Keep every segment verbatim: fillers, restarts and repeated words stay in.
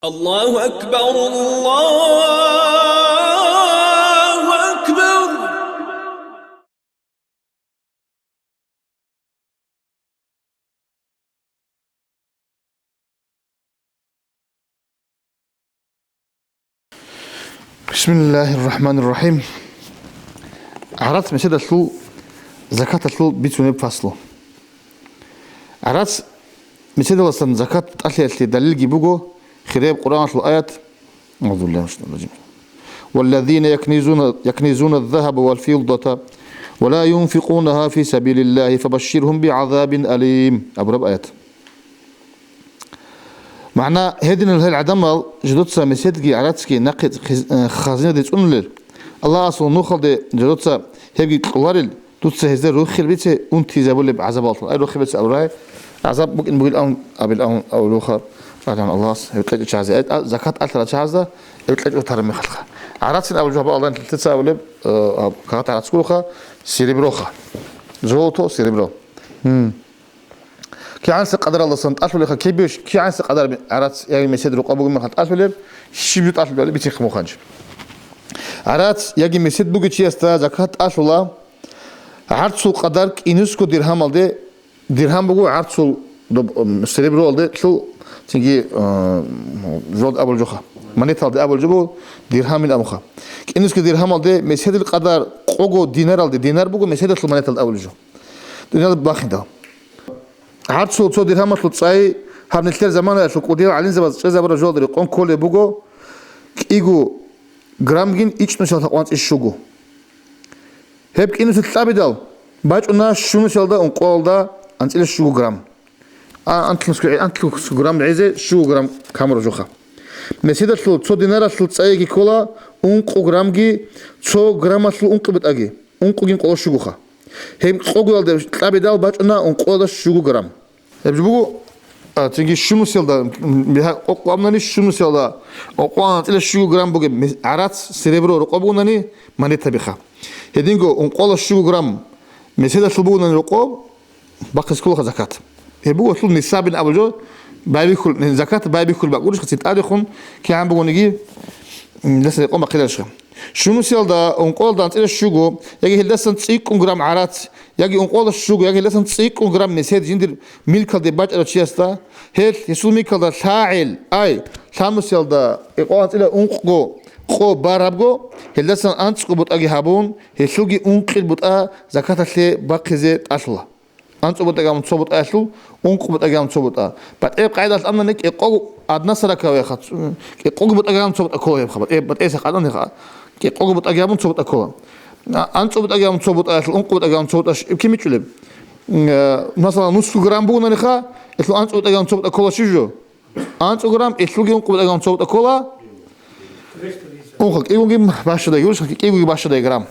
الله أكبر، الله أكبر. بسم الله الرحمن الرحيم. ГӀарац меседалъул закаталъул бицунеб фаслу. ГӀарац меседаласан закат тӀалъиялъе далилги буго хирияб Къуръаналъул аят: أعوذ بالله من الشيطان الرجيم. والذين يكنزون، يكنزون الذهب والفضة ولا ينفقونها في سبيل الله فبشرهم بعذاب أليم. Абураб аят. МагӀна: гьединал гьел гӀадамал, жидеца меседги гӀарацги нахъе хиз-, э, хазинаде цӀунулел, Аллагьасул нухалде жидеца гьебги кьоларел, дуца гьезда рохел бице унтизабулеб гӀазабалъул. Ай, рохел бице абурай, гӀазаб букӀин бугил абун, абил абун авлуха, рагӀан Аллагьас, гьев кьечӀев чагьазе, э, а, закат алъарал чагьазда гьев кьечӀев тараб мехалъха. ГӀарацин абул жо гьаб Аллагьин лъилъица абулеб, э, а, кагъат гӀарац гуроха, сереброха. Золото, серебро. Гьм. КигӀанса къадаралдасан тӀалъулеха кибеш, кигӀанса къадар гӀарац яги месед рукъа бугеб мехалъ тӀалъулеб, щиб жо тӀалъулебали бицинхъ мухъанчи. ГӀарац яги месед бугев чиясда закат тӀалъула гӀарцул къадар кӀинусго диргьамалде, диргьам буго гӀарцул доб-, м, сереброалде лъул, цинги, а, жод абул жоха. Монеталде абул жо буго, диргьамин абуха. КӀинусго диргьамалде меседил къадар къого динаралде, динар буго меседалъул монеталде абул жо. Дунияда бахиндал. ГӀарцул цо диргьамалъул цӀай гьаб нилъер заманаялъул кӀудиял гӀалимзабаз чӀезабураб жоялда рекъон кколеб буго кӀиго граммгин ичӀнусиялда къванцӀи щуго. Гьеб кӀинусиялда кьабидал бачӀуна щунусиялда ункъоялда анцӀила щуго грамм. А, анлънусго, анлънусго грамм гӀезе щуго грамм камураб жоха. Меседалъул цо динаралъул цӀайги ккола ункъо граммги цо граммалъул ункъи бутӀаги, ункъогин къоло щугоха. Гьеб къогоялда кьабидал бачӀуна ункъоялда щуго грамм. Гьеб жо буго, а, цинги щунусиялда, м, бигьа-, къокъ абунани щунусиялда, къокъ анцӀила щуго грамм бугеб ме-, гӀарац, серебро рокъоб бугунани, монета биха. Гьединго ункъоялда щуго грамм меседалъул бугунани рокъоб, бахъизе кколаха закат. Гьеб буго гьелъул нисабин абул жо, байбихьул, закат байбихьул бакӀ гурищха, цин тӀадехун кигӀан бугониги, м, гьелдаса рекъон бахъиларищха. Щунусиялда, ункъоялда анцӀила щуго, яги гьелдасан цӀикӀкӀун грамм гӀарац, яги ункъоялда щуго, яги гьелдасан цӀикӀкӀун грамм месед жиндир милкалде бачӀарав чиясда, гьел гьесул милкалда лъагӀел, ай, лъабнусиялда, къокъ анцӀила ункъго къо барабго, гьелдасан анцӀго бутӀаги гьабун, гьелъулги ункъил бутӀа закаталъе бахъизе тӀалъула. АнцӀго бутӀаги гьабун цо бутӀаялъул, ункъо бутӀаги гьабун цо бутӀа. БатӀияб къагӀидалъ абунани кӀокъого, одна сороковая ха, кӀокъого бутӀаги гьабун цо бутӀа ккола гьебха, батӀи-, батӀияб къагӀидаялъ гьебха. КӀокъого бутӀаги гьабун цо бутӀа ккола. А, анцӀго бутӀаги гьабун цо бутӀаялъул, ункъо бутӀаги гьабун цо бутӀа щ-, кин бичӀчӀулеб? М, э, масала, нусго грамм бугонаниха, гьелъул анцӀго бутӀаги гьабун цо бутӀа ккола щиб жо? АнцӀго грамм, гьелъулги ункъо бутӀаги гьабун цо бутӀа ккола. Унха, кӀигоги бащадай, юриш, кӀигоги бащадай грамм.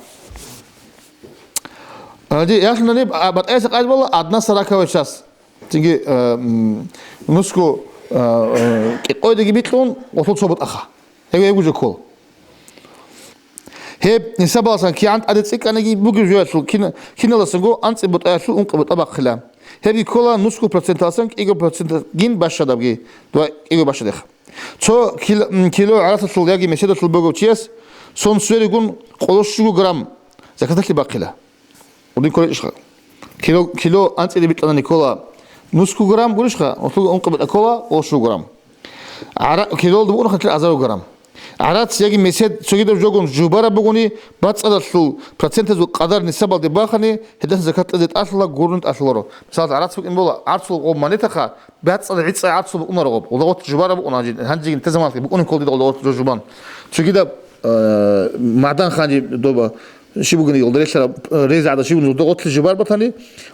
Гьанже ялъунани, а, батӀаяса къайд бала одна сороковая часть. Цинги, э, м, нусго, э, э, кӀикъойдаги бикьун, гъолъул цо бутӀаха. Гьев гьев гужа ккола. Гьеб нисабаласан кигӀан тӀаде цӀикӀкӀаниги бугеб жоялъул кина-, киналасанго анцӀи бутӀаялъул ункъи бутӀа бахъила. Гьебги ккола нусго проценталасан кӀиго процентгин бащадабги, ва кӀиго бащадеха. Цо кил-, м, кило гӀарасалъул яги меседалъул бугев чияс сон сверигун къоло щуго грамм закаталъе бахъила. Гьудин кколечӀищха? Кило, кило анцӀила бикьанани ккола нусго грамм гурищха, гьелъул ункъи бутӀа ккола къоло щуго грамм. ГӀара-, килолда букӀунаха азарго грамм. ГӀарац яги месед цогидаб жогун жубараб бугони, бацӀцӀадалъул процентазул къадар нисабалде бахани, гьелдасан закат кьезе тӀалъула, гурун тӀалъуларо. Мисал, гӀарац букӀин бола, гӀарцул гъоб монетаха, бацӀцӀад гӀицӀа гӀарцул букӀунаро гъоб. Гъолда гъорлъ жубараб букӀуна, гьанжи-, гьанжигин те заманалъги букӀунин ккола дида гъолда гъорлъ жо жубан. Цогидаб, э, магӀдан ханжи доба щиб бугони, гъолда релълъараб, э, рез гӀада щиб бугони, гъолда гъорлъ жубар батани,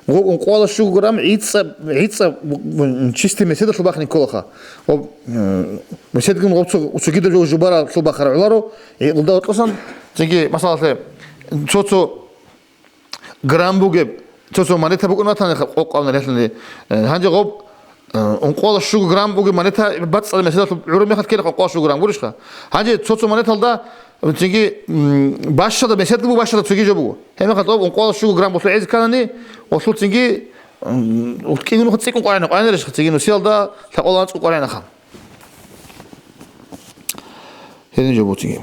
гъоб ункъоялда щуго грамм гӀицӀа, гӀицӀа бу-, бу-, чистый меседалъул бахни кколаха. Гъоб, э, меседгун гъоб цо-, цогидаб жо жубаралъул бахара гӀоларо, гъолда гъорлъасан, цинги, масалалъе, цо-цо грамм бугеб, цо-цо монета букӀун батани, къокъ абуна релълъани, э, гьанже гъоб, э, ункъоялда щуго грамм бугеб монета бацӀцӀад меседалъул гӀураб мехалъ ккела къокъоялда щуго грамм гурищха? Гьанже цо-цо монеталда, цинги, м, бащада меседги буго, бащада цоги жо буго. Гьеб мехалъ гъоб ункъоялда щуго грамм гъолъул гӀезе кканани, гъолъул цинги, м, кӀигунухъ цӀикӀкӀун къваригӀана, къваригӀанарищха, цинги нусиялда лъабкъоялда анцӀго къваригӀанаха. Гьедин жо буцинги.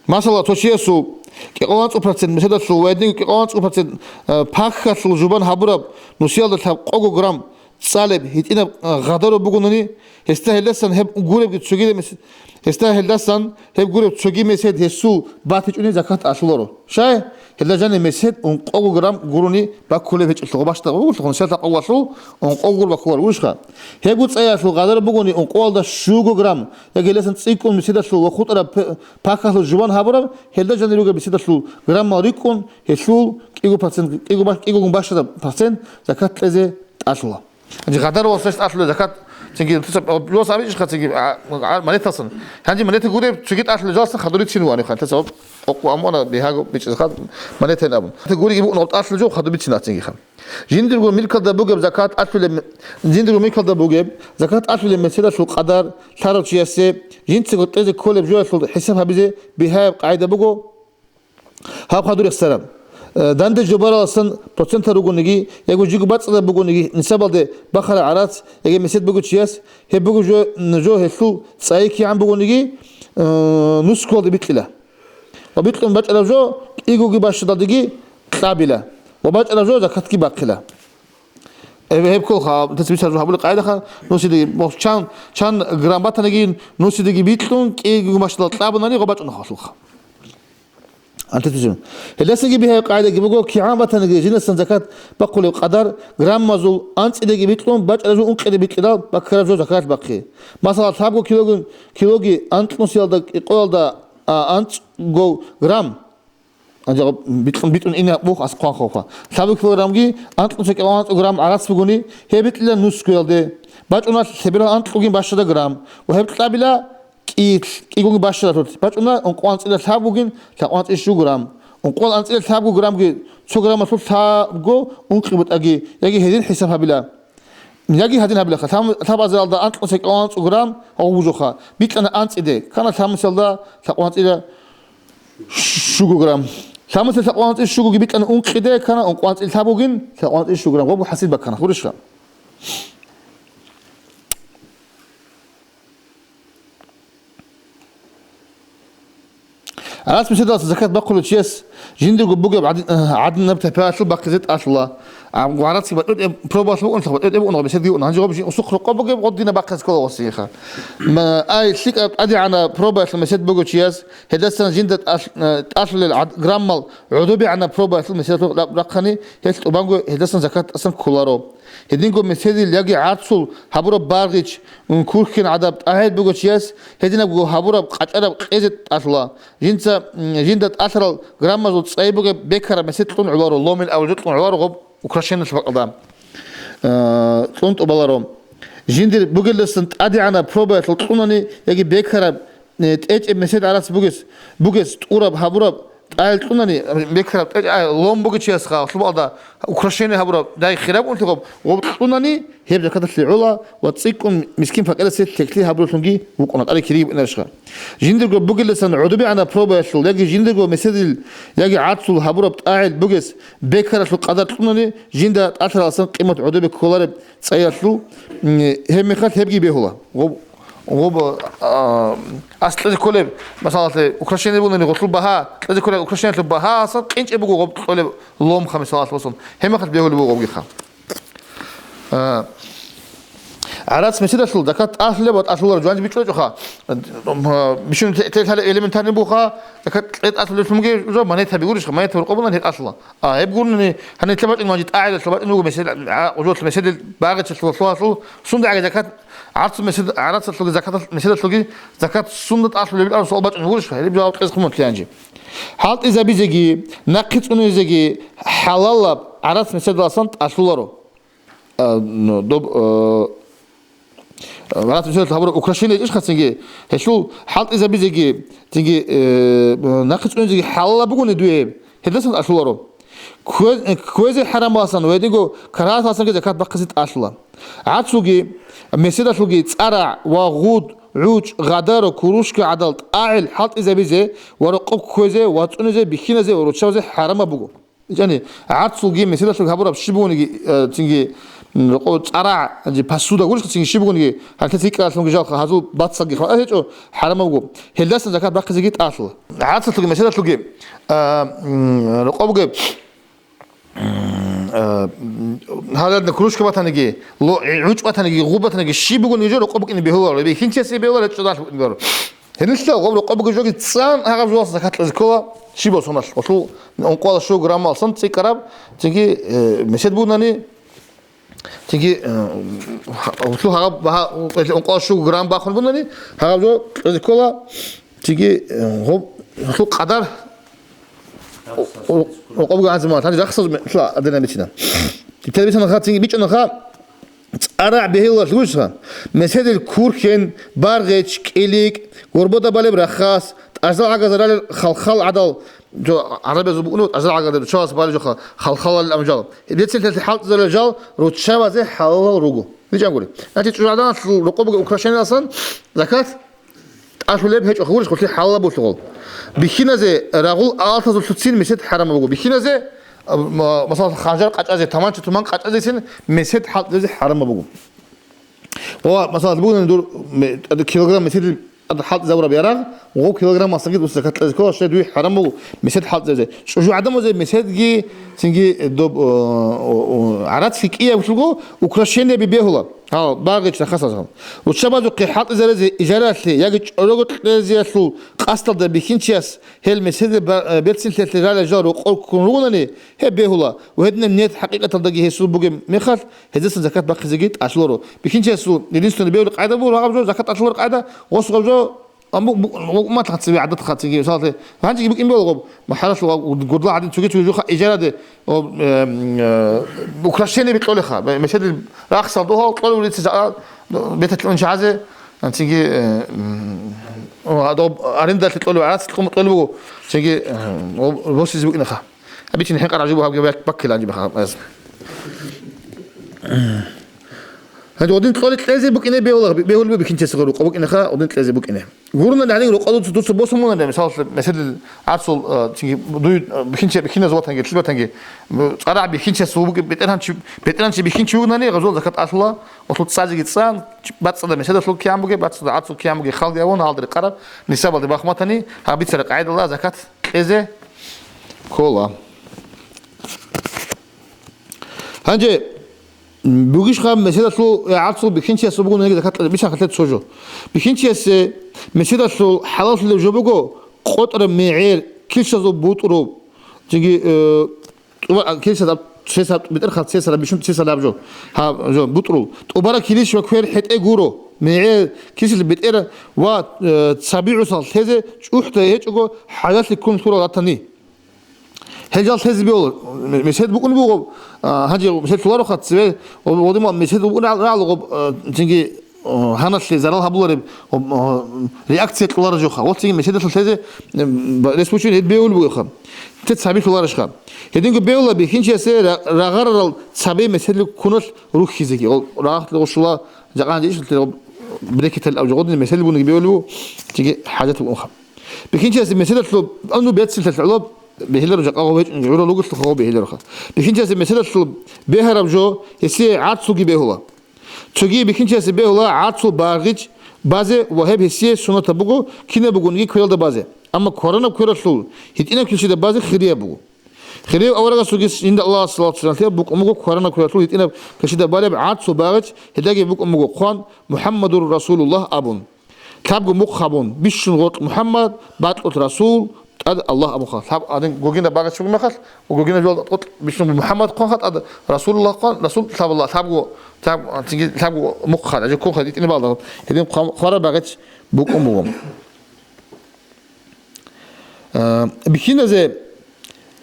Масала, цо чиясул кӀикъоялда анцӀго процент, меседалъул ва гьединго кӀикъоялда анцӀго процент, э, пахьалъул жубан гьабураб нусиялда лъабкъого грамм цӀалеб гьитӀинаб, э, гъадару бугони, гьесда гьелдасан гьеб гуребги цогидаб месед, гьесда гьелдасан гьеб гуреб цоги месед гьесул батичӀони закат тӀалъуларо. Щай? Гьелда жаниб месед ункъого грамм гурони баккулеб гьечӀелъул, гъоб бащдаб гъурлъухъун, нусиялда лъабкъоялъул ункъого гур баккулар урушха. Гьебго цӀаялъул гъадару бугони ункъоялда щуго грамм, яги гьелдасан цӀикӀкӀун меседалъул ва хутӀараб п-, пахьалъул жубан гьабураб, гьелда жанир ругеб меседалъул граммал рикӀкӀун, гьелъул кӀиго процент, кӀиго баш-, кӀигогун бащадаб процент закат кьезе тӀалъула. Гьанже гъадар ва сес тӀалъула закат, цинги, лос абичӀищха цинги, а, а, монеталсан. Гьанже монета гуреб, цоги тӀалъула жалсан хадур рицин вуани хан, тесаб къокъу амуна бигьаго бичӀ закат монетаин абун. Гуриги букӀун тӀалъула жо хадур бицина цинги хан. Жиндирго милкалда бугеб закат тӀалъулеб, жиндирго милкалда бугеб закат тӀалъулеб меседалъул къадар лъарав чиясе жинцаго кьезе кколеб жоялъул хӀисаб гьабизе бигьаяб къагӀида буго гьаб хадур рехсараб. Э, данде жубараласан процентал ругониги, яги жиго бацӀцӀадаб бугониги, нисабалде бахараб гӀарац яги месед бугев чияс, гьеб буго жо, жо гьелъул цӀайи кигӀан бугониги, э, нусгоялде бикьила. Ва бикьун бачӀараб жо кӀигоги бащадалдеги кьабила, ва бачӀараб жо закатги бахъила. Э, гьеб кколха, тес бицараб жо гьабулеб къайдаха, нусидеги, мохь чан, чан грамм батаниги, нусидеги бикьун, кӀигоги бащадал кьабунани, гъоб бачӀуна халулха. Антис бицун. Гьелдасаги бигьаяб къайдаги буго, кигӀан батаниги жинасан закат бахъулеб къадар граммазул анцӀидеги бикьун, бачӀараб жо ункъиде бикьидал баккараб жо закат бахъи. Масала, лъабго килоги, килоги анкьнусиялда кӀикъоялда, а, анцӀго грамм. Гьанже битӀун, битӀун ине бух аскъван хавха. Лъабго килограммги анкьнуса кӀикъоялда анцӀго грамм гӀарац бугони, гьеб бикьила нусгоялде. БачӀуна лъеберал анкьгун бащада грамм. Ва гьеб кьабила кӀи-, кӀигун бащадалъулъ. БачӀуна ункъо анцӀила лъабгогин, лъабкъо анцӀила щуго грамм. Ункъо анцӀила лъабго граммги цо граммалъул лъабго ункъи бутӀаги, яги гьедин хӀисаб гьабила. Яги гьадин гьабилаха, лъаб-, лъабазаралда анкьнуса кӀикъоялда анцӀго грамм гъов вужуха. БитӀана анцӀиде, кана лъабмусалда лъабкъо анцӀила щуго грамм. Лъабмуса лъабкъо анцӀила щугоги битӀана ункъиде, кана ункъо анцӀила лъабгогин, лъабкъо анцӀила щуго грамм. Гъоб хӀасил баккана, гурищха? ГӀарац меседалъ закат бахъулев чияс жиндирго бугеб гӀадин-, гӀадинаб тапиялъул бахъизе тӀалъула. А, гӀарацги батӀутӀеб пробалъ букӀунлъа, батӀутӀеб букӀуна, меседги букӀуна. Гьанже гъоб жин усухъ рокъоб бугеб, гъодина бахъизе ккола гъосиеха. Ма, ай, лъикӀаб тӀадегӀанаб пробаялъул месед бугев чияс, гьелдасан жинда тӀалъ-, тӀалъулел гӀад-, граммал гӀодобегӀанаб пробаялъул меседалъул рахъани, гьелъ тӀубанго гьелдасан закат тӀасан кколаро. Гьединго меседил яги гӀарцул гьабураб баргъич, м, курхьин гӀадаб тӀагӀел бугев чияс гьединабго гьабураб къачӀараб кьезе тӀалъула. Жинца, м, жинда тӀалъарал граммазул цӀай бугеб бекараб месед кьун гӀоларо, ломин абураб жо кьун гӀоларо гъоб украшениялъул бакӀалда, э, кьун тӀубаларо. Жиндир бугелдасан тӀадегӀанаб пробаялъул кьунани яги бекараб, э, тӀечӀеб месед гӀарац бугес, бугес тӀураб гьабураб тӀагӀел кьунани, бекараб тӀечӀ-, а, лом бугев чиясха, лъубалда украшение гьабураб, дай хираб унлъи гъоб, гъоб кьунани, гьеб закаталъе гӀола ва цӀикӀкӀун мискин-факъирасе лъеклъи гьабуралъунги вукӀуна, тӀаде кириги букӀинарищха. Жиндирго бугелдасан гӀодобегӀанаб пробаялъул яги жиндирго меседил яги гӀарцул гьабураб тӀагӀел бугес бекаралъул къадар кьунани, жинда тӀалъараласан къимат гӀодобе кколареб цӀаялъул, м, гьеб мехалъ гьебги бегьула. Гъоб, гъоб, а, ас кьезе кколеб, масалалъе, украшение бугони, гъолъул багьа, кьезе кколеб украшениялъул багьа асан къинчӀеб буго гъоб кьолеб ломха, мисалалъе босун. Гьеб мехалъ бегьулеб буго гъобгиха. А, гӀарац меседалъул закат тӀалъулеб ва тӀалъулареб жугьанже бичӀчӀулечӀоха. Бищун те-, те-, лъалеб элементарный буха, закат кье тӀалъулелъунги уже монетаби гурищха, монета рукъобунани гьеб тӀалъула. А, гьеб гурнани, гьанилъа бачӀун ванжи тӀагӀилалъула бачӀун вуго месед, а, гъужулъ меседил багъичелъул лъугьалъул, сунда гӀаги закат, гӀарцул месед, гӀарацалъулги закатал-, меседалъулги закат сунда тӀалъулеб абун суал бачӀун вугурищха, гьеб жаваб кьез хъумунлъи гьанжи. ХӀалтӀизабизеги, нахъе цӀунизеги хӀалалаб гӀарац меседаласан тӀалъуларо. А, ну, доб-, а, Варас мисалалъ гьабураб украшение иш хасинги, гьелъул хӀалтӀизабизеги, цинги, э, нахъе цӀунизеги хӀалалаб бугони дуе, гьелдасан тӀалъуларо. Кквез-, кквезе хӀарамаласан ва гьединго карагьаталасанги закат бахъизе тӀалъула. ГӀацуги, меседалъулги цӀарагӀ ва гъуд, гӀучӀ, гъадаро, курушка гӀадал тӀагӀел хӀалтӀизабизе ва рокъоб кквезе ва цӀунизе, бихьиназе ва руччабазе хӀарамаб буго. Яни, гӀарцулги, меседалъулги гьабураб щиб бугониги, э, цинги, Рокъо цӀарагӀ, гьанже посуда гурищ, цинги щиб бугониги, гьанлъи цӀикӀкӀаралъунги жалха, гьазул баццалги хван гьечӀо, хӀарамаб буго. Гьелдасан закат бахъизеги тӀалъула. ГӀарцалъулги, меседалъулги, а, м, рокъо бугеб, м, а, м, гьаладна кружка батаниги, ло-, гӀучӀ батаниги, гъуб батаниги, щиб бугониги жо рокъо букӀине бегьуларо, бихьинчиясе бегьуларо, гьечӀо дагьалъ букӀине бегьуларо. Гьелдаса гъоб рокъо бугеб жоги цӀан гьагъаб жугьалса закат кьезе ккола, щиб босуналъ. Гъолъул ункъоялда щуго граммалсан цӀикӀкӀараб, цинги, э, месед бугони, Цинги, э, гьа-, гьелъул гьагъаб багьа, гьелъул ункъоялда щуго грамм бахун бугони, гьагъаб жо кьезе ккола, цинги, э, гьоб-, гьелъул къадар о-, о-, рокъобго гӀанзаман, гьанже рахсаз ме-, гьелъул аденаб бицина. Тетер бицанаха, цинги бичӀчӀанаха, цӀарагӀ бегьулалъ гурищха, меседил курхен, баргъич, кӀиликӀ, горбода балеб рахас, тӀаждал гӀагазаралел халхал гӀадал, Жо гӀарабиязул букӀунеб, тӀаждал гӀагадаб руччабаз балеб жоха, халхалал амжал. Бецинлъи хӀалтӀизарал жал руччабазе хӀалалал руго. РичӀан гури. Значит, чӀужугӀаданалъул рокъобго украшениялъан закат тӀалъулеб гьечӀо, гурищ, хъулъи хӀалалабулъул. Бихьиназе рагъул алатазулъуцин месед хӀарамаб буго. Бихьиназе, а, ма-, масала, ханжар къачӀазе, таманча-туман къачӀазесин месед хӀалтӀизе хӀарамаб буго. Ва, масала, бугони дур ме-, тӀад-, килограмм меседил тӀад хӀалтӀизабураб ярагъ, гъов килограммалсаги дуца закат кьезе ккола, щай дуе хӀарам буго месед хӀалтӀизе. ЧӀужугӀаданазе меседги, цинги доб, о, о, о, гӀарацги кӀияб лъуго украшениеби бегьула. Гьал, баргъич рахасазгъан. Руччабазухъе хӀалтӀизаризе ижаралъе яги чӀорого кьезиялъул къасдалда бихьинчияс гьел меседил ба-, э, берцинлъиялъе ралел жал рокъор ккун ругонани, гьеб бегьула, ва гьединаб ният хӀакъикъаталдаги гьесул бугеб мехалъ, гьезасан закат бахъизеги тӀалъуларо. Бихьинчиясул единственный бегьулеб къагӀида буго, гьаб жо закат тӀалъулеб къагӀида, гъосул гьаб жо, а, бу-, бу-, бу-, умматалъ цебе, гӀадаталъ цебе, мисалалъе, гьанжеги букӀин бегьула гъоб, мархӀалалъув гурдла гӀадин цоги-цоги жоха ижараде, о, э, м, э, украшение бикьолеха, ме-, меседил рахсал догьал кьолев рица жа-, а, беталъ унчагӀазе, а, цинги, э, м, о, а, доб арендалъе кьолев, гӀарац кьун кьолев буго, цинги, э, о, босизе букӀинеха. Гьабичи хӀинкъар гӀажибу гьабги бак-, баккила гьаниб гьаб. Гьанже гъодин кьолеб кьезе букӀине бегьула, бегьулеб бихьинчиясухъе рукъа букӀинеха, гъодин кьезе букӀине. Гурони гьанив рукъа дуца, дуца босун мунани, мисалалъе, меседил гӀарцул, а, цинги дуй, а, бихьинчи, бихьиназ ватанги, лъил ватанги, м, цӀарагӀ бихьинчияс вугеб бетӀергьанчи, бетӀергьанчи бихьинчи вугнани, гъазул закат тӀалъула, гъолъул цӀазеги цӀан, бацӀцӀадаб меседалъул кигӀан бугеб, бацӀцӀадаб гӀарцул кигӀан бугеб, халги гьавун, гьалда рекъараб нисабалде бахматани, гьаб бицараб къагӀидалда закат кьезе ккола. Гьанже, м, бугищха меседалъул, э, гӀарцул бихьинчиясул бугониги закат кьезе, бицанха лъе цо жо. Бихьинчиясе меседалъул хӀалаллъулеб жо буго къотӀраб мегӀер, килщазул бутӀрул, цинги, э, тӀуба-, а, килщаз аб-, цесаб, бетӀерхал цесараб, бищун цесараб жо. Гьаб жо, бутӀрул. ТӀубараб килищ ва квер хӀетӀе гуро. МегӀер, килщил бетӀер ва, э, цаби гӀусал лъезе чӀухӀдай гьечӀого хӀажалъи ккун лъурал ратани. Гьел жал лъезе бегьула, месед букӀун буго, а, гьанже месед лъолароха цеве, о, о, димал месед букӀун рагӀ-, рагӀул гъоб, а, цинги, о, гьаналъе зарал гьабулареб, о, о, реакция кьоларо жоха. Гъол цинги меседалъул лъезе, м, ба-, рес бучӀин гьед бегьулеб бугоха. Те цаби лъоларищха? Гьединго бегьула бихьинчиясе ра-, рагъарарал цаби меседил ккуналъ рухьизеги. Гъол рагъалъе гъушула, жакъа гьанже иш лъе гъоб брекетал аб жо гъодин меседил бугониги бегьулеб буго, цинги хӀажат букӀунха. Бихьинчиясе меседалъул, а, ну, берцинлъалъ гӀоло бегьиларо, жакъа гъо гьечӀо, гӀурал ругелъул гъо бегьилароха. Бихьинчиясе меседалъул бегьараб жо гьесие гӀарцулги бегьула. Цоги бихьинчиясе бегьула гӀарцул багъич базе ва гьеб гьесие суннатаб буго, кинаб бугониги квералда базе. Амма кваранаб квералъул гьитӀинаб килщида базе хирияб буго. Хирияв аварагасулги жинда Аллагьас салават-салам лъеян букӀун буго кваранаб квералъул гьитӀинаб килщида балеб гӀарцул багъич, гьелдаги букӀун буго хъван, «МухӀаммадур Расулуллагь» абун. Лъабго мухъ гьабун, бищун гъоркь МухӀаммад, бакьулъ Расул, тӀад Аллагь абунха. Лъаб гьадин гогина багъичӀого мехалъ, гогина жолда тӀокӀ бищун МухӀаммад хъванха, тӀад Расулуллагь хъван, Расул лъабала, лъабго, лъаб-, цинги лъабго мухъ хъала, жо ккунха гьитӀинаб балда. Гьедин хъва-, хвараб багъич букӀун буго. Э, бихьиназе,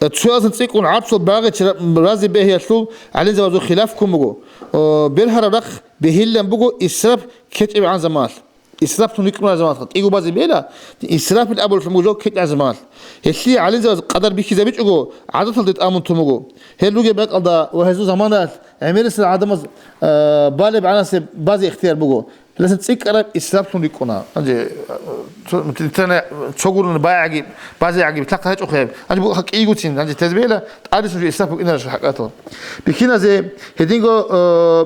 э, цоясда цӀикӀкӀун гӀарцул багъич ра-, разе бегьиялъул гӀалимзабазул хилаф ккун буго. Э, бергьараб рахъ бегьилан буго исраф ккечӀебгӀан заманалъ. Исрафлъун рикӀкӀунареб заманалъ кӀиго базе бегьила, исрафил абуллъун буго жо ккечӀебгӀан заманалъ. Гьелъие гӀалимзабаз къадар бихьизабичӀого гӀадаталде тӀамун тун буго. Гьел ругеб бакӀалда ва гьезул заманаялъ гӀемерисел гӀадамаз, э, балеб гӀанасеб базе ихтияр буго. Гьелдасан цӀикӀкӀараб исрафлъун рикӀкӀуна. Гьанже, цо, цо гурони байгӀаги, базегӀаги лъахъа гьечӀохъе. Гьанже бу-, кӀийгуцин, гьанже тезбейила, тӀадисунчи исраф букӀинаро хӀакъатал. Бихьиназе гьединго, э,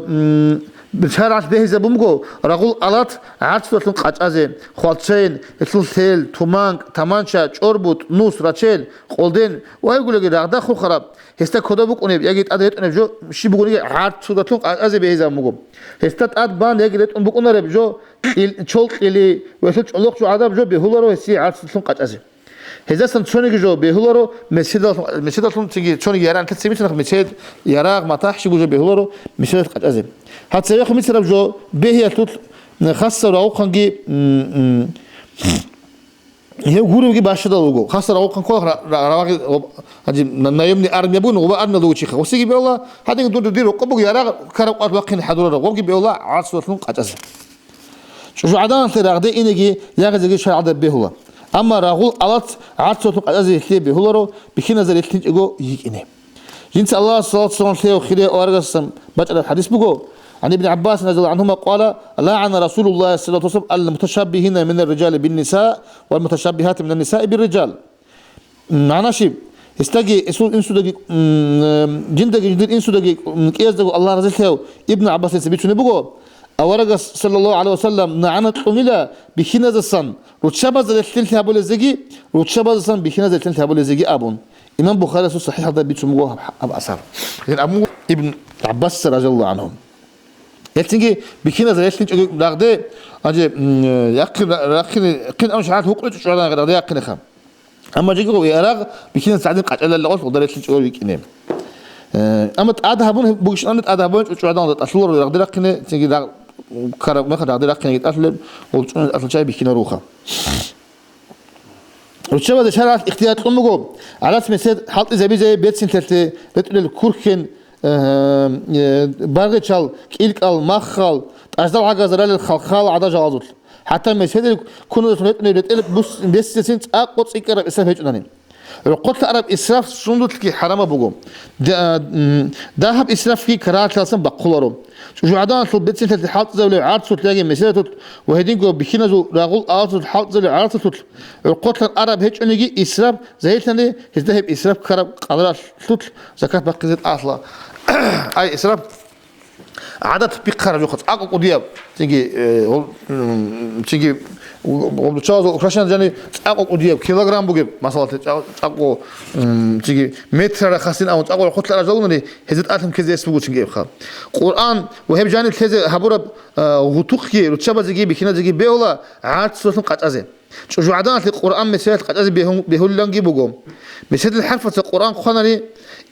м, шаргӀалъ бегьизабун буго, рагъул алат гӀарцудалъун къачӀазе, хвалчейн, гьелъул лъел, туманкӀ, таманча, чӀорбут, нус, рачел, къолден ва гьебгулаги рагъда хурхараб, гьесда кодоб букӀунеб яги тӀад ретӀунеб жо щиб бугониги гӀарцудалъун къачӀазе бегьизабун буго. Гьесда тӀад бан яги ретӀун букӀунареб жо кьил-, чол кьили ва гьелъул чӀолохъ жо гӀадаб жо бегьуларо гьесие гӀарцудалъун къачӀазе. Гьездасан цониги жо бегьуларо меседалъун, меседалъун цинги цониги ярагӀ нилъеца бицунахъ месед, ярагъ, матахӀ щибго жо бегьуларо меседалъ къачӀазе. Гьаб цевехъ бицараб жо бегьиялъулъ хасав рагъухъанги, м, м, гьев гуревги бащадал вуго. Хасав рагъухъан ккола ра-, ра-, равагъи гъоб-, гьанже на-, наемный армия бугин, гъоба армиялда вуго чиха. Гъосиги бегьула, гьадин дун дир рокъоб буго ярагъ караб къват вахъине хӀадурараб, гъобги бегьула гӀарцудалъун къачӀазе. ЧӀужугӀаданалъе рагъде инеги ягъизеги шаргӀалда бегьула. Амма рагъул алат гӀарцулъун къачӀазе гьелъие бегьуларо, бихьиназда релълъинчӀого йикӀине. Жинца Аллагьас саллаллагьу гӀалайгьи ва саллам лъеяв хирияв аварагасдасан бачӀараб хӀадис буго, гӀан Ибн ГӀаббасин разияллагьу гӀангьума къала: «ЛагӀана Расулуллагьи саллаллагьу гӀалайгьи ва саллам ал-муташаббигьина минар-риджали бин-ниса вал-муташаббигьати минан-нисаи бир-риджал». МагӀна щиб? Гьесдаги, гьесул инсудаги, м, э, жиндаги, жиндир инсудаги, м, кӀияздаго Аллагь разилъаяв Ибн ГӀаббасица бицунеб буго, аварагас, саллаллагьу гӀалайгьи ва саллам, нагӀана кьунила бихьиназдасан руччабазда релълъинлъи гьабулезеги, руччабаздасан бихьиназда релълъинлъи гьабулезеги абун. Имам Бухариясул СахӀихӀалда бицун буго гьаб, гьаб асар. Гьеб абун буго Ибн ГӀаббасица, разияллагьу гӀангьу. Гьелъинги бихьиназда релълъинчӀого рагъде, гьанже, м, э, яхъин, рахъине, хъин абун шаргӀалъ гьукъичӀо чӀужугӀадан рагъде яхъинеха. Амма жеги гъов ярагъ бихьиназ гӀадин къачӀаларила гъолъ гъода релълъинчӀого йикӀине. Э, амма тӀад гьабун бугищинани тӀад гьабун чӀужугӀадан гъода тӀалъуларо рагъде рахъине, цинги рагъ-, караб мехалъ рагъде рахъинеги тӀалъулеб, гъол чӀужугӀадан тӀалъун чӀай бихьинароха. Руччабазда шаргӀалъ ихтияр кьун буго, гӀарац месед хӀалтӀизабизе берцинлъалъе ретӀунел курхьен, э, э, баргъичал, кӀилкӀал, маххал, тӀаждал гӀагаз ралел халхал гӀадажалазулъ. ХӀатта меседил куназулъ ретӀунел ретӀел бус-, бесизесин цӀакъго цӀикӀкӀараб исраф гьечӀунани. Рокъолъа араб исраф сундулъги хӀарамаб буго. Д-, а, м, дагьаб исрафги карагьатлъаласан бахъуларо. ЧӀужугӀаданалъул берцинлъалъе хӀалтӀизабулеб гӀарцулъ яги меседалъулъ ва гьединго бихьиназул рагъул алатулъ хӀалтӀизабулеб гӀарцулъулъ рокъолъан араб гьечӀониги исраф загьирлъани, гьезда гьеб исраф ккараб къадралъулъ закат бахъизе тӀалъула. Ай, исраф гӀадат бихъараб жоха, цӀакъго кӀудияб, цинги, э, гъол-, м, цинги, гъол-, гъолдучалазул украшение жани цӀакъго кӀудияб, килограмм бугеб, масала, цӀа-, цӀакъго, м, цинги метр рахъасин, амма цӀакъго рахъулъа аражалунани, гьезда тӀалъун ккезе эс буго цинги эбха. Къуръан ва гьеб жани лъезе гьабураб, э, гъутухъги, руччабазеги, бихьиназеги бегьула гӀарцулъун къачӀазе. ЧӀужугӀаданалъе Къуръан меседалъ къачӀазе бегьун-, бегьулиланги буго. Меседил хӀарфаца Къуръан хъванани,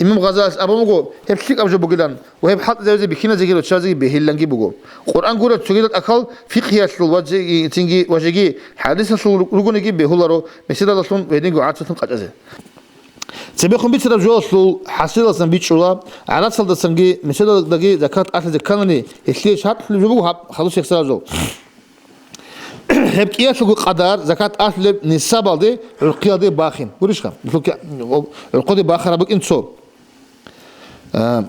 имам Гъазалис абун буго, гьеб лъикӀаб жо бугилан ва гьеб хӀалтӀизабизе бихьиназеги руччабазеги бегьилиланги буго. Къуръан гуреб цогидал тӀахьал фикъгьиялъул ва жеги-, цинги ва жеги хӀадисалъул ругониги бегьуларо, меседалдалъун ва гьединго гӀарцалъун къачӀазе. Цебехун бицараб жоялъул хӀасилалдасан бичӀчӀула, гӀарацалдасанги меседалдаги закат ахӀизе кканани, гьелъие шартӀлъулеб жо буго гьаб хадусеб хӀасилалъул. Гьеб кӀиялъулго къадар закат ахӀулеб нисабалде гӀурхъиялде бахин. Гурищха? ГӀурхъиде бахараб букӀин цо. А,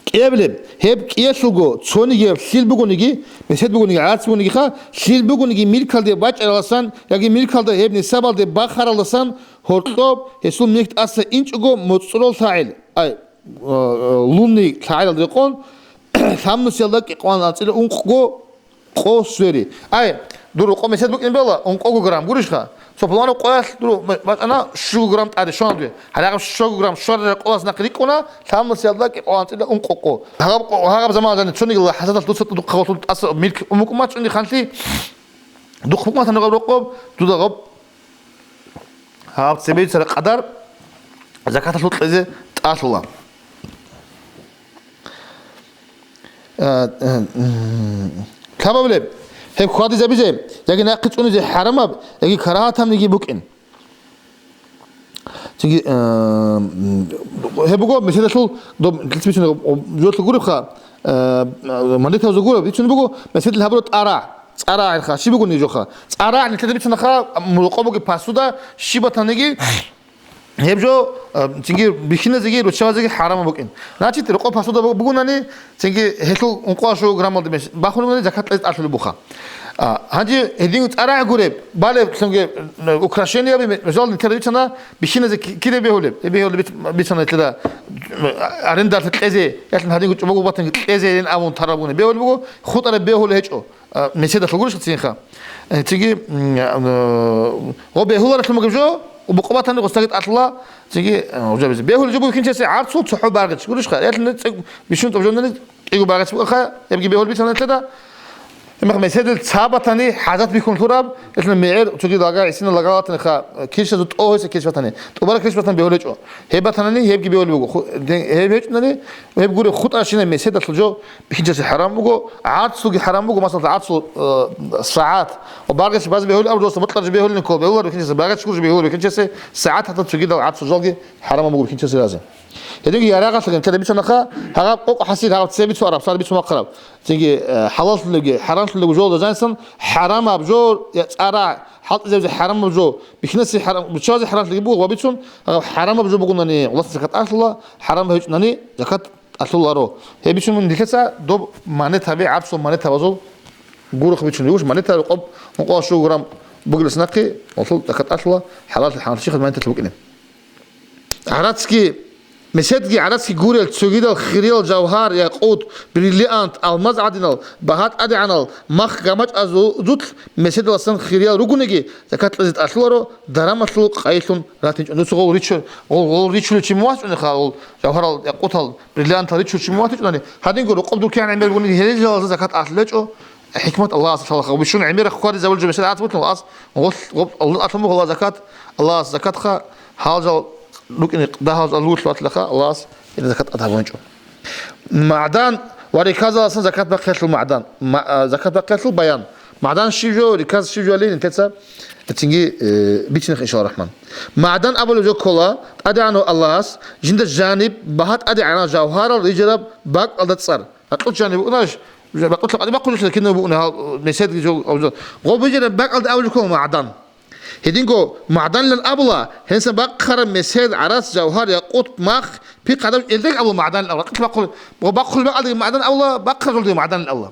кӀиабилеб, гьеб кӀиялъулго цонигияб лъил бугониги, месед бугониги, гӀарац бугонигиха, лъил бугониги милкалде бачӀаралдасан яги милкалда гьеб нисабалде бахаралдасан гьоркьоб гьесул михь тӀаса инчӀого моцӀрол лъагӀел, ай, а, а, лунни лъагӀелал рекъон, лъабнусиялда кӀикъоялда анцӀила ункъго къо свери. Ай, дур рокъо месед букӀин бела, ункъого грамм гурищха? Цо пуланаб къоялъ дур бачӀана щуго грамм тӀаде, щвана дуе. Гьарагъаб щуго грамм щварараб къоялъ нахъ рикӀкӀуна, лъабнусиялда кӀикъоялда анцӀила ункъо къо. Гьагъаб къо-, гьагъаб заманалда цониги хӀасадалъ дуца духъа гъолъул тӀаса милк умукӀун бачӀунди ханлъи, духъ букӀун батани гъаб рокъоб, дуда гъаб гьаб цебе бицараб къадар закаталъул кьезе тӀалъула. Э, э, м, лъабабилеб, гьеб хьвадизабизе, яги нахъе цӀунизе хӀарамаб, яги карагьатабниги букӀин. Цинги, э, м, гьеб буго, меседалъул, доб-, лъицабицун, об-, об-, жолъа гуребха, э, молитвазул гуреб, бицун буго, меседал гьабура тӀарагӀ, цӀарагӀ гьелха, щиб бугони жоха. ЦӀарагӀ нилъеда бицунаха, м, рокъо буги посуда, щиб батаниги, Гьеб жо, а, цинги бихьиназеги руччабазеги хӀарамаб букӀин. Значит, рокъоб посуда бугунани, цинги гьелъул ункъоялъул граммалда мес-, бахунани закат кьезе тӀалъулеб буха. А, гьанже гьедин цӀарагӀи гуреб, балеб цинги, э, украшенияби, мисал, нилъеда бицана, бихьиназе ки-, кире бегьулеб, э, бегьулеб биц-, бицана нилъеда, э, арендалъе кьезе, ялъун гьадинго чӀобого батанги кьезе гьедин абун тарабуна бегьулеб буго, хутӀараб бегьулеб гьечӀо. А, меседалъул гурищ цинха. Э, цинги, м, а, э, гъо бегьуларалъун бугеб жо, букъо батани гъосдаги тӀалъула, цинги, э, уже бегьулеб жо бугеб бихьинчиясе гӀарцул цохӀо багъич гурищха. Ялъун цӀикӀ бищун тӀубжондани кӀиго багъич букӀаха, гьебги бегьулеб бицана нилъеда. Гьебмехалъ меседил цо батани хӀажат бихьун лъураб, ялъун мегӀер цоги лага, гӀисина лага батаниха, э, килщазул тӀо гьесие килщ батани, тӀубараб килщ батани бегьулеб гьечӀо. Гьеб батанани гьебги бегьулеб буго. Ху-, де-, гьеб гьечӀони, гьеб гуреб хутӀарабщинаб меседалъул жо бихьинчиясе хӀарам буго, гӀарцулги хӀарам буго, масала, гӀарцул, э, сагӀат. Ва багъичи базе бегьулеб абу, досда мутӀлараб жо бегьулин ккола, бегьулараб бихьинчиясе, багъичи гуреб жо бегьулараб бихьинчиясе, сагӀат гьатӀа цогидал гӀарцул жалги хӀарамаб буго бихьинчиясе разе. Гьединги ярагъалъуги нилъеда бицунаха, гьаб къокъ хӀасил, гьаб цебе цо араб, сар бицун бахъараб. Цинги, э, хӀалаллъулебги, хӀарамлъулебги жолда жанисан, хӀарамаб жо, я цӀара, хӀалтӀизабизе хӀарамаб жо, бихьинасе хӀарам, руччабазе хӀарамлъиги буго ва бицун, гьаб хӀарамаб жо бугунани, гъуллъа закат тӀалъула, хӀарамаб гьечӀунани, закат тӀалъуларо. Гьеб бицун нилъеца доб монетаби, гӀарцул монетабазул гурухъ бицун бугош, монета рокъоб ункъоялъул грамм бугелас нахъе, гъолъул закат тӀалъула, хӀалаллъи хӀарамлъи чихъад монеталъ букӀине. ГӀарацги, меседги гӀарацги гурел цогидал хириял жавгьар, якъут, бриллиант, алмаз гӀадинал, багьа тӀадегӀанал, мах гамачӀазулъ меседаласан хириял ругониги, закат кьезе тӀалъуларо, дарамалъул къайилъун ратинчӀун. Дуца гъол ричу-, гъол, гъол ричулев чи муватичӀунеха, гъол жавгьарал, якъутал, бриллиантал ричулев чи муватичӀунани, гьадинго рокъоб дур кигӀан гӀемер бугониги гьеле жалазда закат тӀалъулечӀо. ХӀикмат Аллагьас лъалаха. Бищун гӀемерахъ хъваризабулеб жо месед гӀарц бутӀун Аллагьас, гъолъ-, гъоб-, Аллагь тӀалъун буго Аллагь закат, Аллагьас закатха гьал жал рукӀине дагьал жал ругелъул ватилаха, Аллагьас гьел закат тӀад гьабунчӀо. МагӀдан ва риказаласан закат бахъиялъул магӀдан. Ма-, а, закат бахъиялъул баян. МагӀдан щиб жо, риказ щиб жо алин, нилъеца цинги, э, бицинех, иншаллагь рахман. МагӀдан абулеб жо ккола, ТӀадегӀанав Аллагьас жинда жаниб багьа тӀадегӀанал жавгьарал рижараб бакӀалда цӀар. Бакьулъ жаниб букӀунарищ? Бакьулъ къадиб бахъулъ кинаб букӀуна гьал, меседги жо, гъоб бижараб бакӀалда абулеб ккола магӀдан. Гьединго магӀданилан абула, гьенисан бахъараб месед, гӀарац, жавгьар, якъут, мах, пихъ гьадаб элдеги абула магӀданилан абула. Бакьулъ бахъулеб бакӀалдаги магӀдан абула, бахъараб жолдаги магӀданилан абула.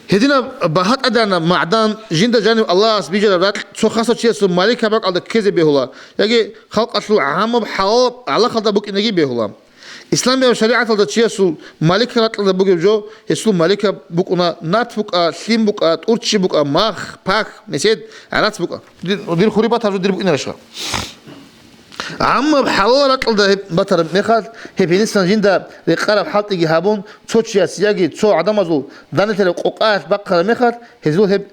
Гьединаб багьа тӀадегӀанаб магӀдан жинда жанив Аллагьас бижараб ракь цо хасав чиясул маликаб бакӀалда ккезе бегьула, яги халкъалъул гӀамаб хӀалалаб гӀалахалда букӀинеги бегьула. Исламияб шаригӀаталда чиясул маликаб ракьалда бугеб жо, гьесул маликаб букӀуна нарт букӀа, лъим букӀа, тӀурччи букӀа, мах, пах, месед, гӀарац букӀа. Дир, дир хурибат гьаб жо дир букӀинарищха? ГӀаммаб хӀалалаб ракьалда гьеб батараб мехалъ, гьеб гьенисан жинда рекъараб хӀалтӀиги гьабун, цо чияс яги цо гӀадамазул данделъараб къокъаялъ бахъараб мехалъ, гьезул гьеб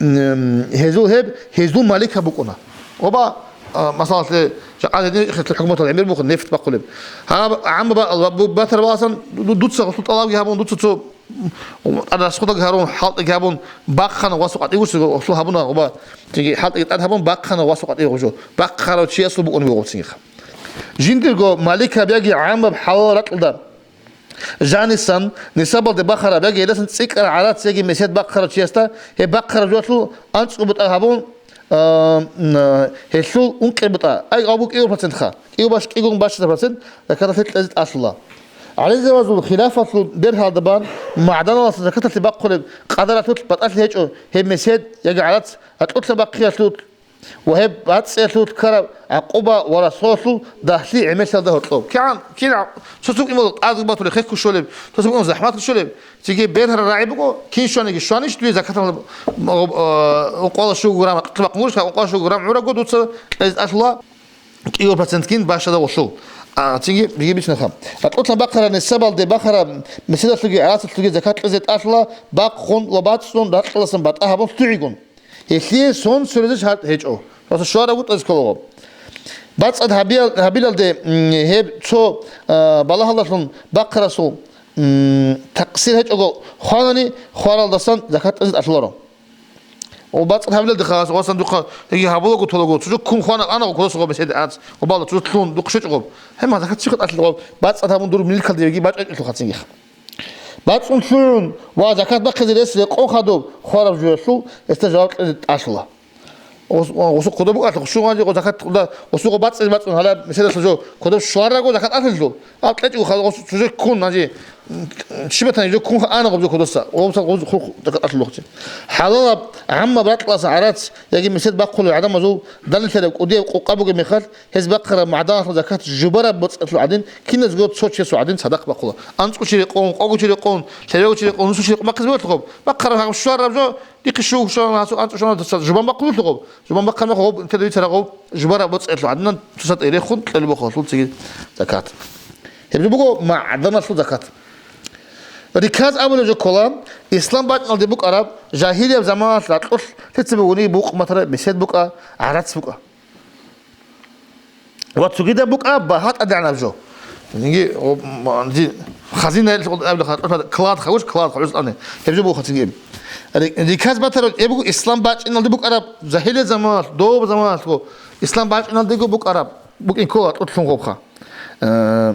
М, гьезул гьеб, гьезул маликаб букӀуна. Оба, а, масалалъе, жакъа гьедин ихиялъул хӀукуматалда гӀемер буго нефть бахъулеб. Гьаб, гӀамма ба-, ба-, бу-, батараб аласан, ду-, ду-, дуца гъосул тӀалабги гьабун, дуца цо, м, расходалги гьарун, хӀалтӀиги гьабун, бахъана васу къатӀи гъуш, гъосул гьабуна, оба, цинги хӀалтӀиги тӀад гьабун, бахъана васу къатӀи гъужу. Бахъарав чиясул букӀунеб буго цинги. Жиндирго маликаб яги гӀаммаб хӀалалаб ракьалда жанисан, нисабалде бахараб яги гьелдасан цӀикӀкӀараб гӀарац яги месед бахъарав чиясда гьеб бахъараб жоялъул анцӀго бутӀа гьабун, а, м, гьелъул ункъи бутӀа, ай, абу кӀиго процентха, кӀиго баш-, кӀигун бащдаб процент закаталъе кьезе тӀалъула. ГӀалимзабазул хилафалъул бергьалда бан магӀданалъ закаталъе бахъулеб къадаралъулъ батӀалъи гьечӀо гьеб месед яги гӀарац ракьулъа бахъиялъулъ, ва гьеб бацӀцӀиялъулъ ккараб гӀакъуба ва расхӀолъул дагьлъи гӀемерлъиялда гьоркьоб. КигӀан, кин цо-цо имал тӀадги батулеб, хехго щолеб, цо-цо имал захӀматго щолеб, цеги бергьараб рагӀи буго, кин щваниги щванищ дуе закаталъ, э, ункъоялда щуго грамм ракьулъа бахъун гурищ, ункъоялда щуго грамм гӀурабго дуца кьезе тӀалъула кӀиго процент кин бащдаб гъолъул. А, цинги биги бицунха. Ракьулъа бахъараб нисабалде бахараб меседалъулги гӀарацалъулги закат кьезе тӀалъула бахъун ва бацӀцӀун ракьалдасан батӀа гьабун лъугӀигун. Гьелъие сон сверизе шартӀ гьечӀо. Просто щвараб бутӀазе кколаго. БацӀцӀад гьабиял-, гьабилалде, м, гьеб цо, а, балагьалдалъун бахъарасул, м, такъсир гьечӀого хванани, хваралдасан закат кьезе тӀалъуларо. О, бацӀцӀад гьабилалде халас, васан духъа, яги гьабулаго толаго, цо жо ккун хвана, анаго кодасого месед ац, о, бала, цо жо лъун, духъ щвечӀого. Гьема, закат чи хатӀалъи гъоб, бацӀцӀад гьабун дур милкалде яги бачӀачӀелъул хацин гьеха. БацӀцӀун лъугӀун ва закат бахъизе рес рекъон хадуб хвараб жоялъул гьесда жаваб кьезе тӀалъула. Гъос-, гъосул кодоб букӀалъухъ, щугьанже гъо закат кьуда, гъосулго бацӀцӀизе бацӀцӀун гьала меседалъа жо кодоб щварагу закат алъулъул. Аб кьечӀого хал гъос чужее ккун, гьанже, м, щибатани жо ккун ана гъобзо кодоса. Гъобсал гъоз хурхъ закат алъулъухъе. ХӀалалаб, гӀаммаб ракьалдасан гӀарац яги месед бахъулел гӀадамазул данделъараб кӀудияб къукъа бугеб мехалъ, гьез бахъараб магӀданалъул закат жубараб боцӀалъул гӀадин, киназго цо чиясул гӀадин цадахъ бахъула. АнцӀго чи рекъон, къого чи рекъон, лъебего чи рекъон, нусго чи рекъон бахъизе бегьулъухъ. Бахъараб гьаб щвараб жо, дихъе щуго щвараб гьасул анцӀго щвараб жубан бахъулъухъ. Жубан бахъараб мехалъ гъоб, тедавицараб гъоб, жубараб боцӀалъул гӀадинан цоцазда рехун кьолеб бахъулъул циги закат. Гьеб жо буго магӀданалъул закат. Риказ абулеб жо ккола, ислам бачӀиналде букӀараб, жагьилияб заманалъ ракьулъ лъица бугони букъ батараб месед букӀа, гӀарац букӀа. Ва цогидаб букӀа багьа тӀадегӀанаб жо. Цинги, о, м, ди-, хазина абулеб ха-, клад хавуш, клад хавуш ани. Гьеб жо буго цинги. Ри-, риказ батараб, гьеб буго ислам бачӀиналде букӀараб, жагьилияб заманалъ, доб заманалъго, ислам бачӀиналдего букӀараб, букӀин ккола тӀутлъун гъобха. Э,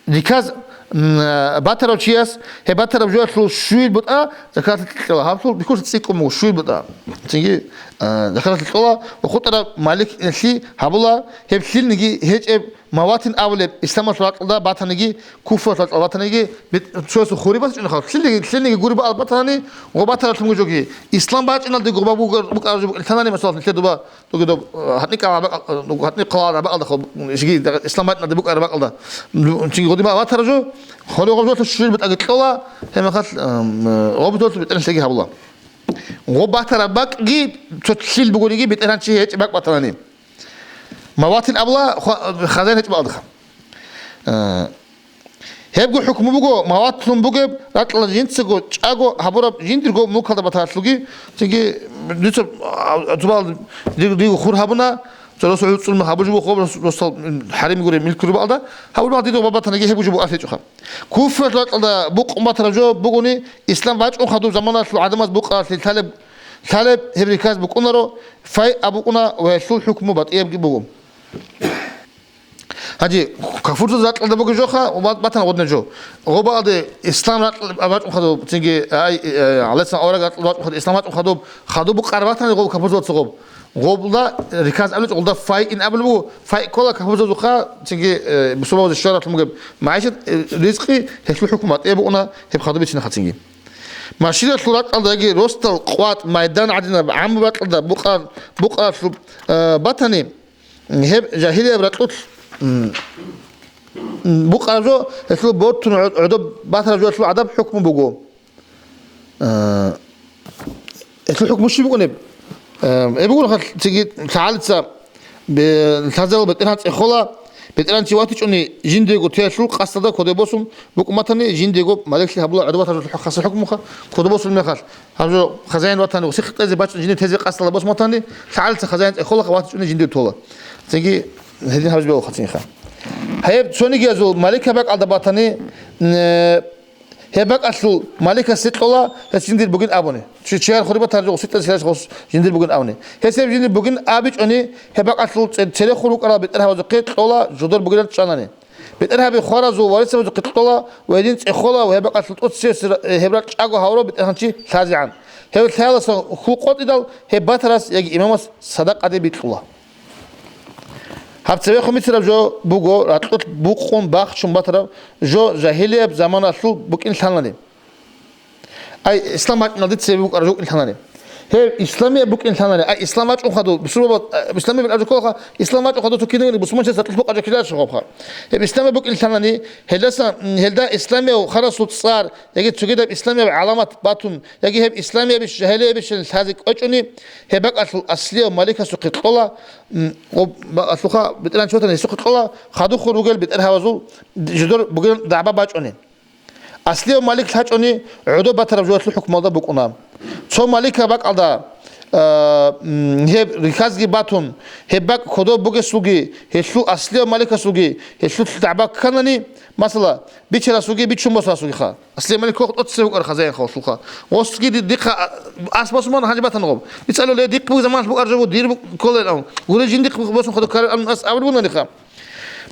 Риказ, м, батарав чияс, гьеб батараб жоялъул щуил бутӀа закаталъе кьола, гьаблъул бихьулъ цӀикӀкӀун буго щуил бутӀа. Цинги, а, закаталъе кьола ва хутӀараб маликилъи гьабула, гьеб лъилниги гьечӀеб маватин абулеб исламалъул ракьалда батаниги, куфралъул ракьалда батаниги, бит-, цоясул хури батичӀунахъал, лъилниги, лъилниги гури баал батани, гъо батаралъунги жоги. Ислам бачӀиналде гъоба бугар-, букӀараб жо букӀин лъанани, масала, нилъер дуба Дуги доб, э, гьатӀи кӀал гьаб-, э, гьатӀи хъала гьаб бакӀалда хъо, жиги ислам батӀиналде букӀараб бакӀалда. М, чи гъодима ватара жо, холо гъоб жолъа щуил бутӀаги кьола, гьеб мехалъ, м, э, гъоб жолъа бетӀер лъеги гьабула. Гъоб батараб бакӀги, цо лъил бугониги, бетӀергьанчи гьечӀеб бакӀ батанани. Маватил абула, хва-, хазяин гьечӀеб бакӀалдаха. Э, Гьебго хӀукму буго, маватлъун бугеб ракьалда жинцаго чӀаго гьабураб жиндирго мулкалда батаралъулги, цинги дица, а, цо бал диг-, диго хур гьабуна, цо росу гӀуцӀун гьабужи бухъо, рос-, росал, м, хӀарим гури, милк гури баалда, гьабураб дидо бабатанаги гьеб жо буго алъечӀоха. Куфралъул ракьалда букъ батараб жо бугони, ислам бачӀун хадуб заманалъул гӀадамаз букъаралъе лъалеб, лъалеб гьеб риказ букӀунаро, фай абукъуна ва гьелъул хӀукму батӀиябги буго. Гьанже кафурзабаз ракьалда бугеб жоха, ва батана гъодна жо. Гъоб бакӀалде ислам ракьалда бачӀун хадуб, цинги, ай, э, гӀалайгьиссалам авараг ракьалда бачӀун хадуб, ислам бачӀун хадуб, хадуб букъараб батани гъоб кафурзабаца гъоб. Гъобда риказ абулеб, гъолда фай ин абулеб буго, фай ккола кафурзабазухъа, цинги, э, бусурбабазе щваралъун бугеб магӀишат, э, ризкъи, гьелъул хӀукму батӀияб букӀуна, гьеб хадуб бицинахъа цинги. Машиналъул ракьалда яги росдал къватӀ майдан гӀадинаб гӀаммаб ракьалда букъар-, букъаралъуб, э, батани, Гьеб жагьилияб ракьулъ, м, м, букъараб жо, гьелъул бортун гӀо-, гӀодоб батараб жо гьелъул гӀадаб хӀукму буго. Э, гьелъул хӀукму щиб букӀунеб? Э, гьеб буго хал-, цинги лъагӀалица бе-, лъазарал бетӀергьан цӀехола, бетӀергьанчи ватичӀони жиндиего теялъул къасдалда кодобе босун букӀун батани, жиндиего маликлъи гьабула гӀодоб батараб жо хасаб хӀукмуха, кодобе босун мехалъ. Гьаб жо хазяин ватани, гъосихъ кьезе бачӀун жиндир тезе къасдалда босун батани, лъагӀалица хазяин цӀехолаха, ватичӀони жиндир тола. Цинги гьедин гьабизе бегьулаха цинха. Гьеб цонигиязул маликаб бакӀалда батани, э, гьеб бакӀалъул маликасе кьола гьес жиндир бугин абуни. Чи-, чияр хури батараб жо гъосихъ кьезе гьес гъос жиндир бугин абуни. Гьес гьеб жиндир бугин абичӀони, гьеб бакӀалъул цӀе-, церехун рукӀарал бетӀергьабазухъе кьола жодор бугилан чӀванани. БетӀергьаби хваразул варисабазухъе кьола ва гьедин цӀехола ва гьеб бакӀалъул тӀоцебесеб гьеб ракь чӀаго гьавурав бетӀергьанчи лъазегӀан. Гьев лъаялдасан хьул къотӀидал гьеб батарас яги имамас садакъаде бикьула. Гьаб цевехун бицараб жо буго, ракьулъ букъун бахчун батараб жо жагьилияб заманалъул букӀин лъанани. Ай, ислам бачӀиналде цебе букӀараб жо букӀин лъанани. Гьеб исламияб букӀин лъанани. Ай, ислам бачӀун хадуб, бусурбаба, а, исламияб букӀараб жо кколаха, ислам бачӀун хадуб цо кинаб бусурманчияс ракьулъ букъараб жо кидаша хъобха. Гьеб исламияб букӀин лъанани, гьелдасан, гьелда исламияв харасул цӀар, яги цогидаб исламияв гӀаламат батун, яги гьеб исламиябищ, жагьилиябищ лъазе кӀвечӀони, гьеб бакӀалъул аслияв маликасухъе кьола, м, гъоб бакӀалъулха бетӀергьанчи ватани гьесухъе кьола, хадухъун ругел бетӀергьабазул жидер бугел дагӀба бачӀони. Аслияв малик лъачӀони гӀодоб батараб жоялъул хӀукмалда букӀуна. Цо маликаб бакӀалда, а, м, гьеб риказги батун, гьеб бакӀ кодоб бугесулги, гьелъул аслияв маликасулги, гьелъул дагӀба кканани, масала, бичарасулги, бичун босарасулгиха. Аслияв малик кох тӀоцебе букӀар хазяин халлъулха. Гъосги ди-, дихъа, а, ас босун бан гьанже батан гъоб. Мисалалъе, дихъ бугеб заманалъ букӀар жо буго, дир бук-, кколел ан. Гуре жин дихъ босун хадуб ккараб ан ас абулеб бугонаниха.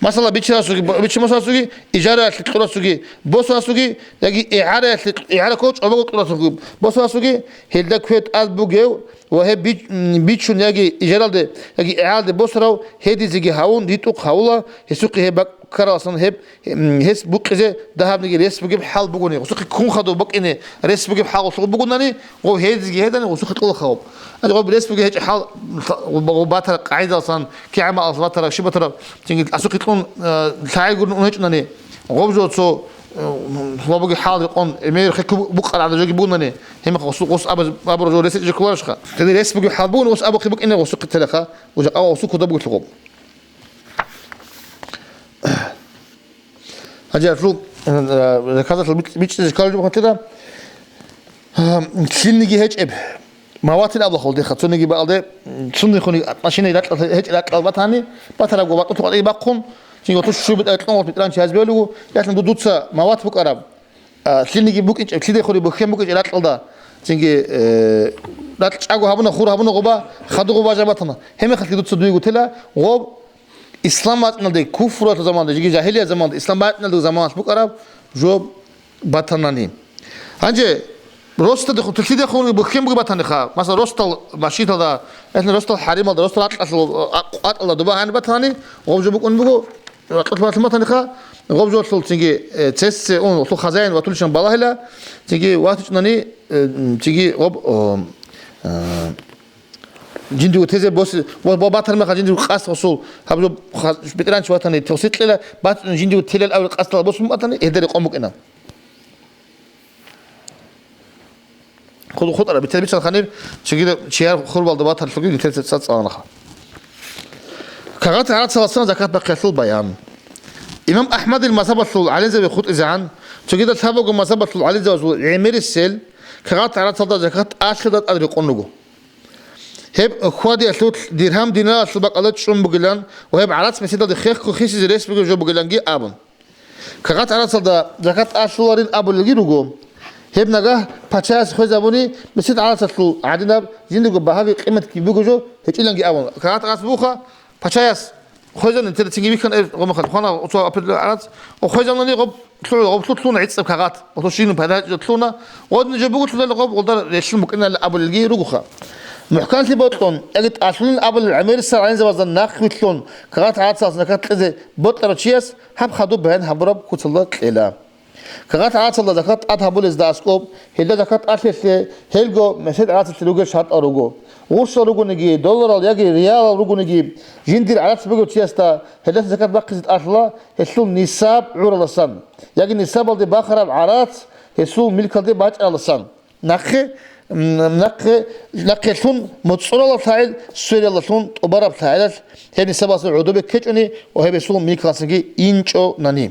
Масала, биччарасуги, бичча босарасуги, ижараялъе кьурасуги, босарасуги, яги игӀараялъе, игӀара ккол чӀобого кьурасуги, босарасуги, гьелда кве тӀад бугев ва гьеб бич-, м, бичун яги ижаралде, яги игӀалде босарав гьедизеги гьавун, ритӀухъ гьавула, гьесухъе гьеб бакӀ-, ккараласан гьеб, м, гьес букъизе дагьабниги рес бугеб хӀал бугони, гьесухъе ккун хадуб букъине рес бугеб хӀал гъосул бугунани, гъов гьедизеги гьедани гъосухъе кьола хаваб. Гьанже гъоб рес бугеб гьечӀеб хӀал, гъоб батараб къагӀидаласан, кигӀамалалъ батараб, щиб батараб, цинги асухъе кьун, э, лъагӀел гурун ун гьечӀунани, гъоб жо цо, э, лъабаги хӀал рекъон, эмер хъекку букъараб жоги бугунани, гьеб мехалъ гъосул гъос абаз-, абураб жо рес гьечӀеб кколарищха? Гьеле рес бугеб хӀал бугони гъос абухъе букӀине гъосухъе телаха, уже къав гъосул кодоб бугелъул гъоб. Гьанже гьалъул, э, заказалъул бич-, бичӀчӀизе кколеб жо букӀана, э, лъилниги гьечӀеб. Маватил абулахъул дехъа, цониги бакӀалде, цунихъуни машина ракьал гьечӀеб, ракьал батани, батарабго батӀулъ къватӀиги бахъун, цинги гъотӀ щиб бетӀер кьун гъотӀ бетӀеран чи гьазбиялуго, ялъун дуца мават букӀараб, а, лъилниги букӀинчӀеб, лъиде хури бухьен букӀинчӀеб ракьалда, цинги, э, ракь чӀаго гьабуна, хур гьабуна гъоба, хадугъо бажа батана. Гьеб мехалъги дуца дуего тела, гъоб Ислам бачӀиналде, куфруялъул заманалда, жеги жагьилият заманалда, ислам бачӀиналда заманалъ букӀараб жо батанани. Гьанже росдадехун, лъидехун бухьен буго батаниха. Масала, росдал машгьидалда, гьелъин росдал хӀарималда, росдал ракьалъул, а, къватӀалда доба гьаниб батани, гъоб жо букӀун буго, ракьалъул батаниха, гъоб жолъул цинги, э, цесце ун, гъолъул хазяин ватулищан балагьила, цинги ватичӀнани, э, цинги гъоб, о, э, Жиндиго тезе бос-, бо-, бо-, батар мехалъ жиндиго къасд гъосул, гьаб жо ха-, бетӀеран чи ватани, тоситлъила, бацӀцӀун жиндиго телел авел къасдала босун батани, гьелда рекъон букӀина. Худо хутӀара, бетер бичӀал ханиб, чигида чияр хурбалда батарлъуги, бетер цецад цӀаланаха. Кагъат гӀарацаласан закат бахъиялъул баян. Имам Ахмадил мазгьабалъул гӀалимзаби хутӀизегӀан, цогидал лъабабго мазгьабалъул гӀалимзабазул гӀемерисел, кагъат гӀарацалда закат алъуда тӀад рекъон руго. Гьеб хьвадиялъулъ диргьам диналалъул бакӀалда чӀун бугилан ва гьеб гӀарац меседалде хехго хисизе рес бугеб жо бугиланги абун. Кагъат гӀарацалда закат алъуларин абулелги руго. Гьеб нагагь пачаяс хвезабуни месед гӀарацалъул гӀадинаб жиндирго багьаги къиматги буго жо гьечӀиланги абун. Кагъат гӀарац буха, пачаяс хвезани, тела цинги вихьана, э, гъомахал хвана, оцо апрель гӀарац, о, хвезанани гъоб лъу-, гъоб лъу-, лъуна гӀицӀаб кагъат, гъолъул щибин пайда гьечӀеб лъуна, гъодин жо буго лъудалли гъоб, гъолдар релълъун букӀиналли абулелги ругоха. МухӀканлъи бокьун, яги тӀалъулин абулел гӀемерисел гӀалимзабазда нахъвилълъун, кагъат гӀарацалъ закат кьезе бокьарав чияс гьаб хадуб баян гьабураб куцалда кьела. Кагъат гӀарацалда закат тӀад гьабулезда аскӀоб, гьелда закат алъелъе, гьелго месед гӀарацалъе ругел шартӀал руго. Гъурщал ругониги, долларал яги реалал ругониги, жиндир гӀарац бугев чиясда гьелдаса закат бахъизе тӀалъула гьелъул нисаб гӀураласан, яги нисабалде бахараб гӀарац гьесул милкалде бачӀараласан. Нахъе, м, нахъе, нахъе лъун моцӀролал лъагӀел, свериялда лъун тӀубараб лъагӀелалъ гьеб нисабалъул гӀодобе ккечӀони ва гьеб гьесул милкаласаги инчӀонани.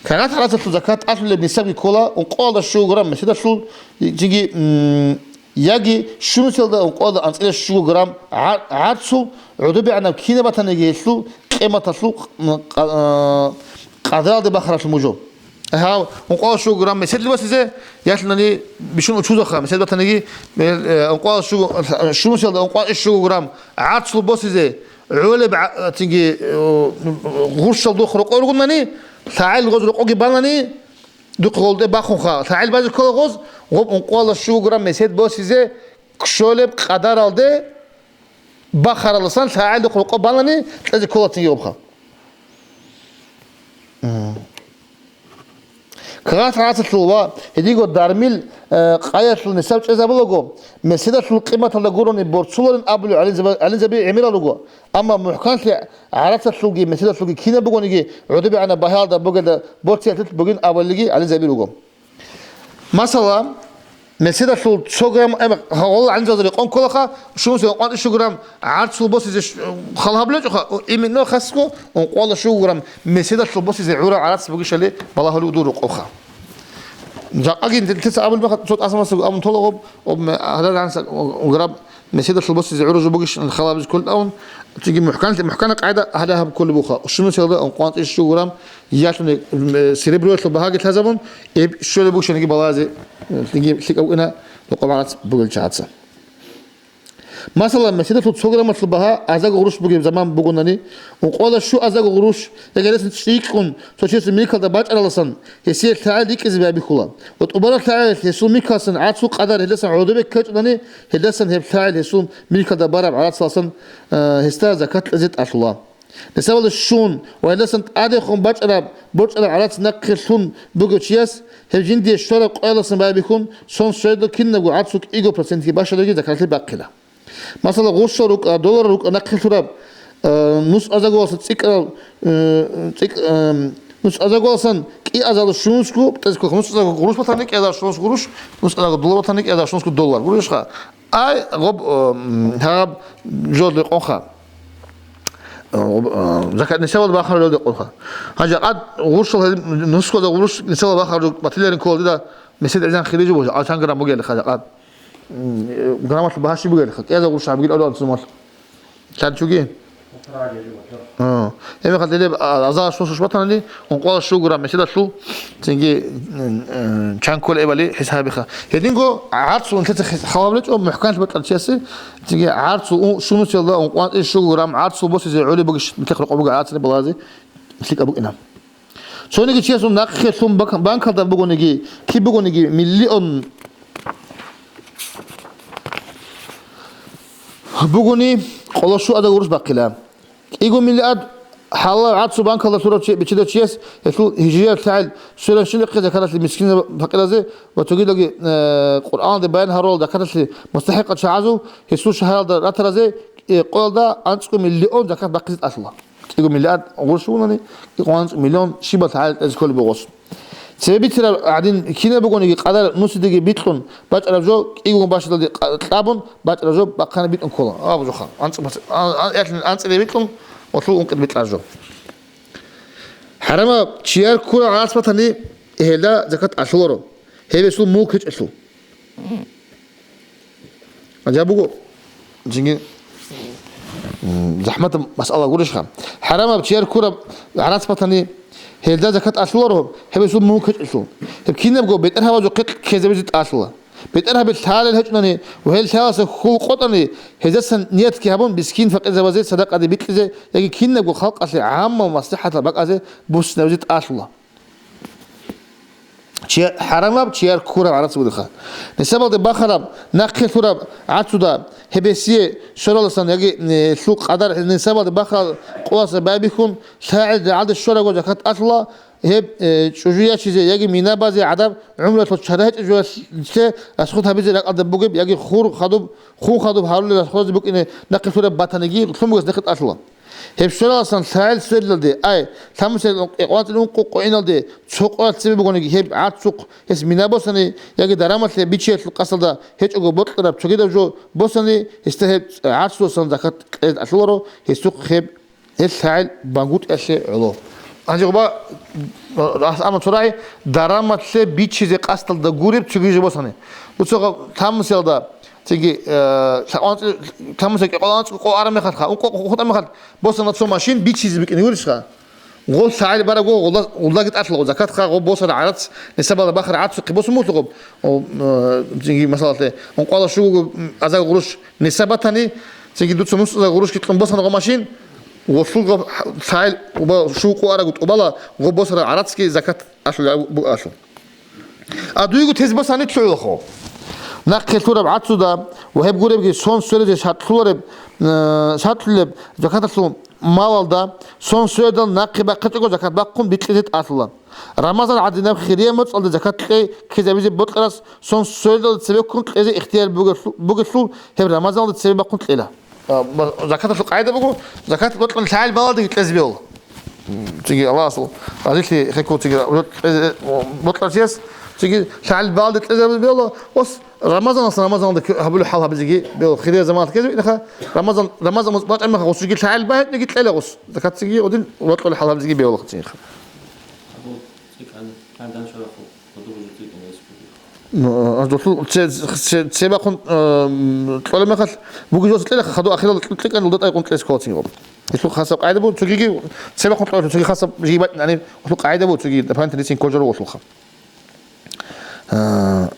Кагъат гӀарацалъул закат алъулеб нисабги ккола ункъоялда щуго грамм меседалъул, цинги, м, яги щунусиялда ункъоялда анцӀила щуго грамм гӀар-, гӀарцул, гӀодобегӀанаб кинаб батаниги гьелъул къиматалъул, м, къа-, а, къадралде бахаралъун буго. Гьав, ункъоялда щуго грамм месед босизе, ялъунани бищун учузаха, месед батаниги, мел, э, ункъоялда щуго, щунусиялда ункъоялда щуго грамм гӀарцул босизе, гӀолеб гӀа-, цинги, э, гъурщал духъ рокъор ругунани, лъагӀел гъоз рокъоги банани, духъ гъолде бахунха, лъагӀел базе ккола гъоз, гъоб ункъоялда щуго грамм месед босизе кколеб къадаралде бахараласан лъагӀел духъ рокъо банани, кьезе ккола цинги гъобха. Мгм. Кагъат гӀарацалъул ва гьединго дармил, э, къаялъул нисаб чӀезабулаго, меседалъул къиматалда гурони борцуларин абулев гӀалимзаби-, гӀалимзаби гӀемерал руго, амма мухӀканлъи гӀарацалъулги меседалъулги кинаб бугониги гӀодобегӀанаб багьаялда бугелда борциялъулъ бугин абулелги гӀалимзаби руго. Масала, меседалъул цо грамм, э, гьалал гӀалимзабазда рекъон кколаха, щунусиялда ункъоялда щуго грамм гӀарцул босизе ш-, хал гьабулечӀоха, о, именно хасго ункъоялда щуго грамм меседалъул босизе гӀураб гӀарац бугищали балагьулев дур рукъовха. Жакъаги нилъеца абулеб мехалъ, цо тӀасамасаго абун тола гъоб, об ме-, гьарар гӀанса грамм меседалъул босизе гӀураб жо бугищ хал гьабизе кколин абун, цинги мухӀканлъи, мухӀкана къагӀида гьале гьаб кколеб буха, щунусиялда ункъоялда щуго грам, ялъуни, м, сереброялъул багьаги лъазабун, гьеб щолеб букӀищаниги балагьазе, м, цинги лъикӀаб букӀина нукъаб гӀарац бугел чагӀаца. Масала, меседалъул цо граммалъул багьа азарго гъурущ бугеб заман бугонани, ункъоялда щуазарго гъурущ, эгер гьелдасан цӀикӀкӀун цо чиясул милкалда бачӀаралдасан, гьесие лъагӀел рикӀкӀине байбихьула. Ва тӀубараб лъагӀел гьесул милкалдасан гӀарцул къадар гьелдасан гӀодобе ккечӀони, гьелдасан гьеб лъагӀел гьесул милкалда бараб гӀарцалдасан, э, гьесда закат кьезе тӀалъула. Несабалда щун ва гьелдасан тӀадехун бачӀараб борчӀараб гӀарац нахъе лъун бугев чияс, гьеб жиндие щвараб къоялдасан байбихьун, сон сверидал кинабго гӀарцул кӀиго процентги бащадалги закатлъи бахъила. Масала, гъурщал рукӀа, долларал рукӀа нахъе лъураб, э, нусазаргоялдасан цӀикӀкӀарал, э, цӀикӀ-, э, нусазаргоялдасан кӀиазарго щунусго, тӀазе ккола, нусазарго гъурущ батани, кӀиазарго щунусго гъурущ, нусазарго доллар батани, кӀиазарго щунусго доллар. Гурищха? Ай, гъоб, э, м, гьаб жо рекъонха. Э, гъоб, э, закат несабалда бахараб жо рекъонха. Гьанже къад гъурщал гьел нусазарго гъурущ несабалда бахараб жо батиларин ккола дида, месед гӀезан хири жо буго, алчан грамм бугелха, къад. М, э, граммалъул багьа щиб бугелха, кӀиазарго гъурущ гьабгил гӀоло анцӀумалъ. Лъанчуги? Гьа. Гьебмехалъ гьелеб, а, азарго щунусго гъурущ батани, ункъоялда щуго грамм меседалъул, цинги, м, м, чан кколебали хӀисабиха. Гьединго гӀарцул нилъеца хис-, хабар гьечӀо, мухӀканлъи бокьарав чиясе, цинги гӀарцул ун-, щунусиялда ункъоялда щуго грамм гӀарцул босизе гӀолеб бугищ, нилъехъ рокъоб буго гӀарцани балазе, лъикӀаб букӀина. Цониги чиясул нахъе лъун бак-, банкалда бугониги, киб бугониги миллион бугони, къоло щуазарго гъурущ бахъила. КӀиго миллиард хӀалал гӀарцул банкалда лъурав чи, бичидав чияс гьелъул гьижрияб лъагӀел сверун щиб рехъе закаталъе мискинзабазде, факъиразде ва цогидалги, э, Къуръаналда баян гьарурал закаталъе мустахӀикъал чагӀазул гьесул шагьаралда ратаразе, э, къоялда анцӀго миллион закат бахъизе тӀалъула. КӀиго миллиард гъурущ вугони, кӀикъоялда анцӀго миллион щибаб лъагӀел кьезе кколеб буго гъос. Цебе бицараб гӀадин кинаб бугониги къадар нусидеги бикьун бачӀараб жо, кӀигун бащадалде къа-, кьабун бачӀараб жо бахъана битӀун ккола. Абу жоха. АнцӀ-, а-, а-, анцӀ-, анцӀила бикьун, гъолъул ункъида бикьараб жо. ХӀарамаб чияр ккураб гӀарац батани, гьелда закат тӀалъуларо, гьеб гьесул мулк гьечӀелъул. Гьанже буго, жинги, м, захӀматаб масъала гурищха. ХӀарамаб чияр ккураб гӀарац батани, гьелда закат тӀалъуларо, гьеб гьесул мулк гьечӀелъул. Гьеб кинабго бетӀергьабазухъе ккезабизе тӀалъула. БетӀергьаби лъалел гьечӀони ва гьел лъалалъа хьул къотӀани, гьездасан ниятги гьабун, мискин-факъирзабазе садакъаде бикьизе яги кинабго халкъалъе гӀаммал маслихӀатал бакӀазе буссинабизе тӀалъула. Чи-, хӀарамаб чияр ккураб гӀарац бугеха. Несабалде бахараб, нахъе лъураб гӀарцуда гьеб гьесие свералдасан яги, э, лъул къадар несабалде бахарал къоялдаса байбихьун, лъагӀел рагӀалде щварабго закат тӀалъула, гьеб, э, чӀужу ячизе яги мина базе гӀадаб гӀумруялъул чара гьечӀеб жоялъе расход гьабизе ракӀалда бугеб яги хур хадуб, хун хадуб гьарулел расходазе букӀине нахъе лъураб батаниги, лъун бугес нахъе тӀалъула. Гьеб свералдасан лъагӀел сверилалде, ай, лъабмусел кӀикъоялда анцӀила ункъо къоялде цо къоялъ цебе бугониги, гьеб гӀарцухъ гьес мина босани яги дарамалъе бичиялъул къасалда гьечӀого бокьараб цогидаб жо босани, гьесда гьеб гӀарцудасан закат кьезе тӀалъуларо, гьесухъ гьеб гьел лъагӀел бангутӀиялъе гӀоло. Гьанже гъоба, а, амма цо рагӀи дарамалъе бичизе къасдалда гуреб цоги жо босани. Дуца гъаб лъабмусиялда цинги, э, лъабмусиялда кӀикъоялда анцӀго къо араб мехалъха, ункъо къо хутӀа мехалъ босана цо машин бичизе бикӀине гурищха? Гъол лъагӀел бараго гъолда, гъолдаги тӀалъула закатха, гъо босана гӀарац, несабалда бахараб гӀарцухъе босун буго гъоб, о, э, цинги масалалъе, ункъоялда щуго азарго гъурущ несаб батани, цинги дуца нусазарго гъурущги кьун босана гъо машин, гъолъул гъо лъагӀел уба щуго къо арабго тӀубала гъо босараб гӀарацги закат алъулеб буго алъул. А дуего тезе босани лъугӀулахъо. Нахъе лъураб гӀарцуда ва гьеб гуребги сон сверизе шартлъулареб, э, шартлъулеб закаталъул малалда сон сверидал нахъе бахъичӀого закат бахъун бикьизе тӀалъула. Рамазан гӀадинаб хирияб моцӀалде закат кьей ккезабизе бокьарас сон сверидалда цебеккун кьезе ихтияр бугелъу-, бугелъул гьеб Рамазаналда цебе бахъун кьела. А, ма-, закаталъул къагӀида буго, закат бокьун лъагӀел балалдаги кьезе бегьула. М, цинги Аллагьасул разилъи хӀеккун, цинги кьезе, о, бокьарасияс, цинги лъагӀел балалда кьезе бегьула, ос Рамазаналъ Рамазаналда кке-, гьабулеб хӀал гьабизеги бегьула, хирияб заманалъ ккезе виънаха, Рамазан, Рамазан муз бачӀа меха гъосги лъагӀел багьаниги кьела гъос. Закат цинги гьедин бокьараб хӀал гьабизеги бегьула цинги. Гьабул цӀикӀкӀан, гьандан чорахъул, гьудул-гьудул цӀикӀкӀан гьес бугеб. Ну, а, дулъул це-, це-, цебахъун, а, м, кьолеб мехалъ, бугеб жоса кьела, хадуб ахирал кьикъан лугьун тӀайкъун кьезе ккола цинги гъоб. Гьелъул хасаб къагӀида буго, цогиги цебахъун кьола, цоги хасаб жиги батӀинани, гьелъул къагӀида буго, цоги дополнительно рицин кколчӀаро гъолъулха. А,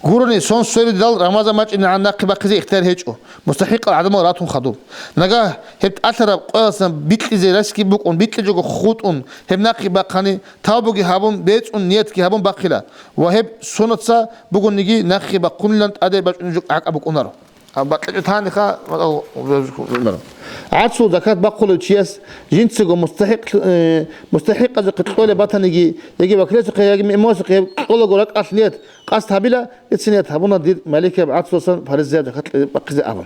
Гурони, сон сверидал Рамазан бачӀинегӀан нахъе бахъизе ихтияр гьечӀо, мустахӀикъал гӀадамал ратун хадуб. Нагагь гьеб тӀалъараб къоялъан бикьизе ресги букӀун, бикьичӀого хутӀун, гьеб нахъе бахъани, тавбуги гьабун, бецӀун ниятги гьабун бахъила ва гьеб сонаца бугониги нахъе бахъунилан тӀаде бачӀунеб жо гӀакъа букӀунаро. А бакьичӀо таниха, гӀарцул закат бахъулев чияс жинцаго мустахӀикъ-, э, мустахӀикъазухъе кьолеб батаниги, яги вакиласухъе, яги меъмуасухъе гьеб кьолаго ракӀалъ ният къасд гьабила, гьецин ният гьабуна дир маликияб гӀарцуласан паризаяб закат бахъизе абун.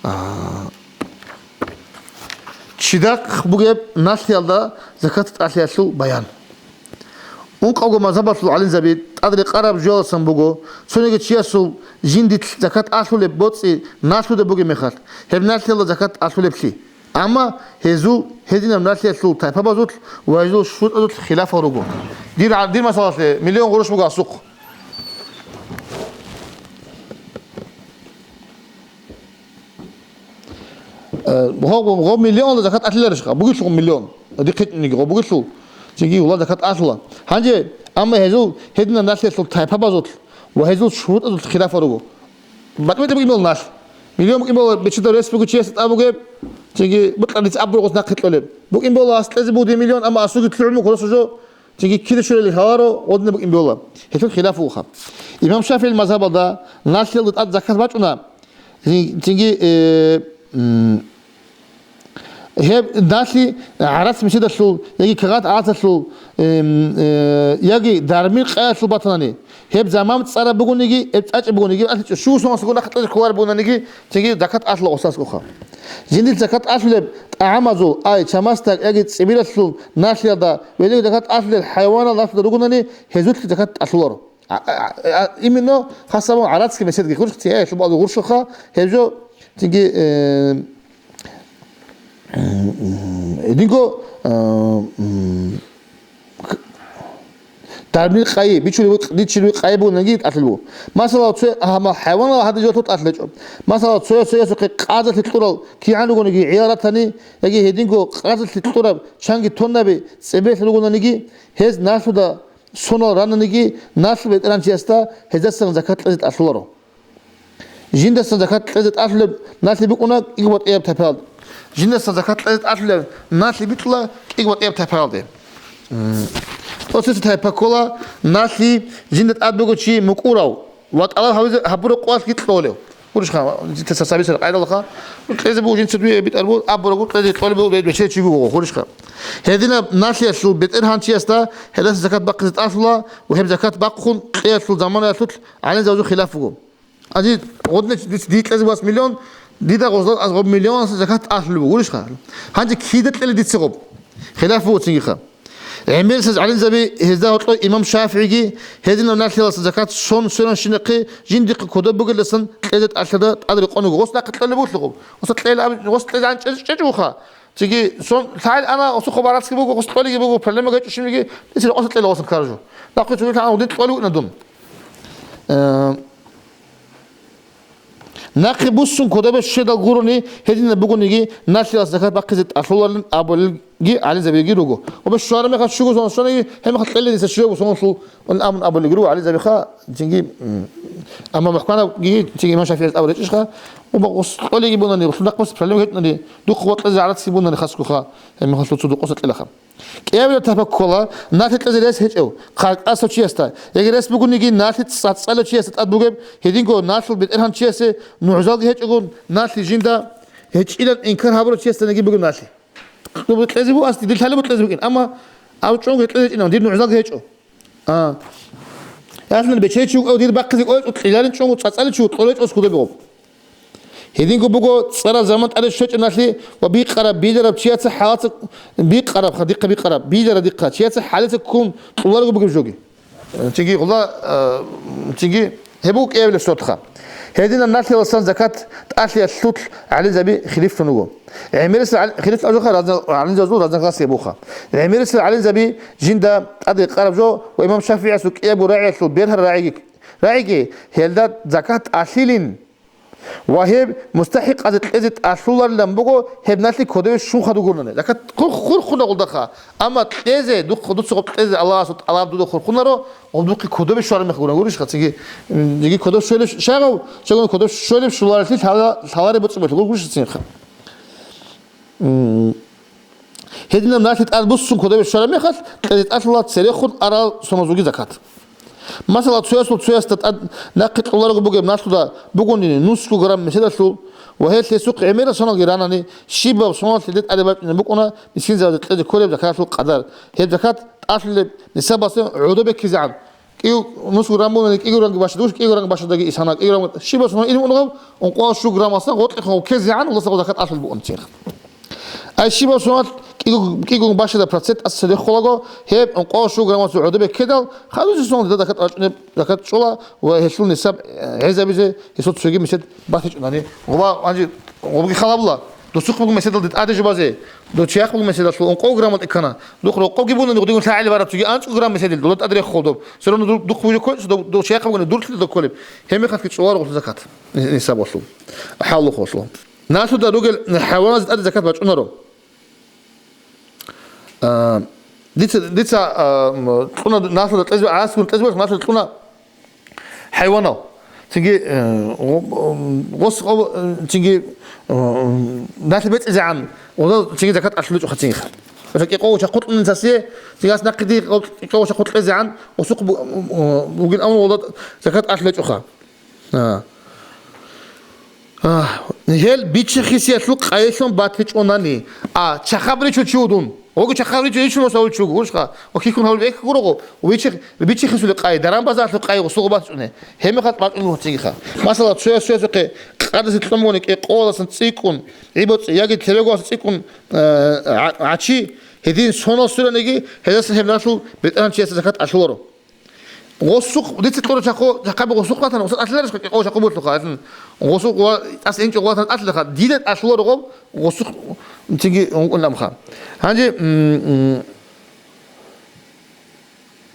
А, Чидахъ бугеб налъиялда закат тӀалъиялъул баян. Ункъавго мазгьабалъул гӀалимзаби тӀадрекъараб жоялдасан буго, цониги чиясул жиндилъ закат алъулеб боцӀи налъуда бугеб мехалъ, гьеб налъиялда закат алъулеблъи. Амма гьезул гьединаб налъиялъул тайпабазулъ ва гьезул шуртӀазулъ хилафал руго. Дир, дир масалалъе миллион гъурущ буго асухъ. Э, гъо-, гъо-, гъо миллионалда закат алъиларищха? Бугелъул миллион. Дихъе тӀинеги гъо бугелъул, цинги гьула закат алъула. Гьанже, амма гьезул гьединаб налъиялъул тайпабазулъ ва гьезул шурутӀазулъ хилафал руго. БатӀи-батӀи букӀин бала налъ. Миллион букӀин бала бечедав рес буго чиясда тӀад бугеб, цинги букьаница абургъус нахъе кьолеб. БукӀин бала ас кьезе буго дир миллион, амма асуги лъугӀун буго гьоросо жо, цинги кида щвелали гьаларо, гъодина букӀин бала. Гьелъул хилаф вуха. Имам ШафигӀил мазгьабалда налъиялда тӀад закат бачӀуна, цин-, цинги, э, м, Гьеб налъи гӀарац мисидалъул яги кагъат гӀацалъул, эм, э, яги дармир къаялъул батанани, гьеб заман цӀараб бугониги, гьеб цӀачӀаб бугониги, алъичӀо щуго соналъго нахъ кьезе кколареб бугонаниги, цинги закат алъула гъосасгоха. Жиндир закат алъулеб тӀагӀамазул, ай, чамасдак яги цӀибиралъул налъиялда, велего закат алъулел хӀайванал налъуда ругонани, гьезулъги закат алъуларо. А, а, а, именно хасабун гӀарацги меседги гуршухъ, цигӀаялъуб гьезул гуршуха, гьеб жо, цинги, э, м, динго, э, м, к-, дармил къайи, бичулев, бичулев къайи бугонаги тӀалъул буго. Масала, цо-, гьама хӀайванал гьадин жо тӀалъ гьечӀо. Масала, цояс-цоясухъе къазалъи кьурал кигӀан ругониги гӀиял ратани, яги гьединго къазалъи кьураб чанги тоннаби цӀебелъ ругонаниги, гьез налъуда сонал рананиги, налъ бетӀергьанчиясда гьездасан закат кьезе тӀалъуларо. Жиндасан закат кьезе тӀалъулеб налъи букӀуна кӀиго батӀияб тайпаялда. Жиндасан закат кьезе тӀалъулеб налъи битӀула кӀиго батӀияб тайпаялде. М. ТӀоцебесеб тайпа ккола налъи жинда тӀад буго чи мукӀурав ва тӀалаб гьабизе-, гьабураб къоялъги кьолев. Гурищха, жинца сабисеб къайдалха. Кьезе буго жинца дуе битӀараб буго, абураб буго кьезе кьолеб буго, бече чи буго, гурищха. Гьединаб налъиялъул бетӀергьанчиясда гьелдаса закат бахъизе тӀалъула ва гьеб закат бахъун кьеялъул заманаялъулъ гӀалимзабазул хилаф буго. Ази, гъодинав дица дие кьезе буго миллион, дида гъозда аз гъоб миллионалъе закат тӀалъулеб буго, гурищха. Гьанже кида кьела дица гъоб? Хилаф буго цинги-ха. ГӀемерисез гӀалимзаби, гьезда гьоркьоб имам ШафигӀиги, гьединаб налъиялдаса закат сон сверанщинахъе жиндихъе кодоб бугелдасан кьезе тӀалъарда тӀад рекъон вуго. Гъос нахъе кьолеб буго гъоб. Гъос кьела аб-, гъос кьезе гӀанчӀезе чӀечӀуха. Цинги сон лъагӀел ана, осухъо барацги буго, гъос кьолиги буго, проблемаги гьечӀо щибниги, дица рекъоса кьела гъосан каражу. Нахъе цоги лъагӀел ана, гъудин кьолев вукӀина дун. Э, Нахъе буссун кодобе щведал гурони, гьединаб бугониги, налъиялъ закат бахъизе тӀалъуларин абулелги гӀалимзабиги руго. Ва щвараб мехалъ щуго сон щванаги, гьеб мехалъ кьела дица щвего сонлъул, ун амун абулелги руго гӀалимзабиха, цинги, м, амма мухӀканабги, цинги имам ШафигӀияс абулеб гьечӀищха, ва гъос кьолиги бунани, гъосул нахъбас проблема гьечӀони, духъ бокьизе гӀарацги бунани хасгуха, гьеб мехалъ цо дукъоса кьелаха. КӀиабилеб тайпа ккола налъи кьезе рес гьечӀев, хъаркьасав чиясда, яги рес бугониги налъи цӀацӀалев чиясда тӀад бугеб, гьединго налъул бетӀергьанчиясе нугӀзалги гьечӀого, налъи жинда гьечӀилан инкар гьабурав чиясданиги бугеб налъи. Кьезе буго асди, дир лъалеб кьезе букӀин, амма аб чӀунго кьезе гьечӀинан, дир нугӀзалги гьечӀо. А. Ясна бечейчи вукӀав дир бахъизе кӀолчӀо, кьеларин чӀунго цӀацӀаличи вукӀ, кьолечӀос кудаб гъоб. Гьединго буго цӀараб заман тӀаде щвечӀеб налъи ва бикъараб, билараб чияца хӀалаца, бикъараб, ха, дихъа бикъараб, билараб дихъа чияца хӀалица ккун кьоларого бугеб жоги. Цинги гъула, э, цинги гьеб буго кӀиабилеб шартха. Гьединаб налъиялдасан закат тӀалъиялъулъ гӀалимзаби хилифлъун вуго. ГӀемерисел гӀал-, хилиф абжаха разна-, гӀалимзабазул разногласие буха. ГӀемерисел гӀалимзаби жинда тӀад рекъараб жо ва имам ШафигӀиясул кӀиябго рагӀиялъул бергьараб рагӀиги, рагӀиги гьелда закат тӀалъилин. Ва гьеб мустахӀикъазе кьезе тӀалъуларилан буго, гьеб налъи кодове щун хадур гурони. Закат хурх-, хурхуна гъулдаха. Амма кьезе, духъ-, дуца гъоб кьезе Аллагьасул тӀалаб дуда хурхунаро, гъоб духъе кодове щвараб мех гурони гурищха, цинги, м, цинги кодов щвелеб ш-, щагъав, щагъуни кодов щвелеб щуларалъи лъала-, лъаларе боцӀи-, боцӀи гурищха цинха. М. Гьединаб налъи тӀад буссун кодобе щвараб мехалъ, кьезе тӀалъула церехун арал соназулги закат. Масала, цоясул цоясда тӀад нахъе кьоларого бугеб налъуда бугони нусго грамм меседалъул ва гьелъ гьесухъ гӀемерал соналги ранани, щибаб соналъ гьелде тӀаде бачӀунеб букӀуна мискинзабазе кьезе кколеб закаталъул къадар. Гьеб закат тӀалъулеб нисабалъе гӀодо беккизегӀан. КӀиго, нусго грамм бугони, кӀиго граммги башадуш, кӀиго грамм башадаги исана, кӀиго грамм. Щибаб соналъ ин мунагьав, ункъоялъ щуго граммалсан гъоркьихъун ккезегӀан, Аллагьасда закат тӀалъулеб букӀун цинха. Ай щибаб соналъ кӀиго, кӀиго башада процент ас цере холаго, гьеб ункъо щуго граммалъул гӀодобе ккедал, хадуси соналъ дида закат бачӀунеб, закат чӀола ва гьелъул нисаб, э, гӀезабизе гьесул цоги месед батичӀунани. Гъуба, гьанже гъубги халабла, досухъ буго меседалде тӀаде жубазе, дов чияхъ буго меседалъул ункъо граммал тӀекана, духъ рокъоги буна, гъудигун лъагӀел бараб цоги анцӀго грамм меседил, дола тӀад реххол доб. Все равно дур-, духъ буго кколеб, дов, дов чияхъ бугони дурлъи дов кколеб. Гьеб мехалъги чӀоларо гъулъул закат, нисабалъул. ХӀалухъалъул. Налъуда ругел хайваназе тӀаде закат бачӀунаро. А, дица, дица, а, м, кьуна налъуда кьезбе-, гӀасгун кьезбелъ налъуда кьуна хайванал. Цинги, э, гъо-, м, гъос-, гъо-, м, цинги, э, м, налъи бецӀизегӀан, гъозал цинги закат алъулечӀо хацинха. Мисал, кӀикъого чахъу кьунин сасие, цинги ас нахъиди кӀикъого чахъу кьезегӀан, гъосухъ бу-, м, м, бугин амру гъозал закат алъулечӀоха. А. А, гьел бичи-хисиялъул къайилъун батичӀунани. А, чахаб ричу чи вудун. Оги чахаб ричу ричун васавул чугу, гуршха. О хихун гьавул бек гурого. Бичи-, бичи-хисули къай, даран базарлъу къай, гъусугъу батичӀуни. Гьемихъат батчӀун вугьцигиха. Масала, цоя-, цоясухъе къадаси кьумуни кӀикъоласан цӀикӀкӀун, гӀибоцӀи, яги лъебегоаса цӀикӀкӀун, а, а, гӀачи, гьедин сонал сураниги, гьезасан гьеб налъул бетӀергьанчияса закат алъуларо. Гъосухъ, дица кьура чахъо, чахъаби гъосухъ ватана, гъосухъ тӀалъиларищха, кӀикъого чахъо бутлъуха, гьалъин гъосухъ ва тӀас инчӀо ватана тӀалъилаха, дида тӀалъуларо гъоб, гъосухъ цинги ункъун ламха. Гьанже, м, м,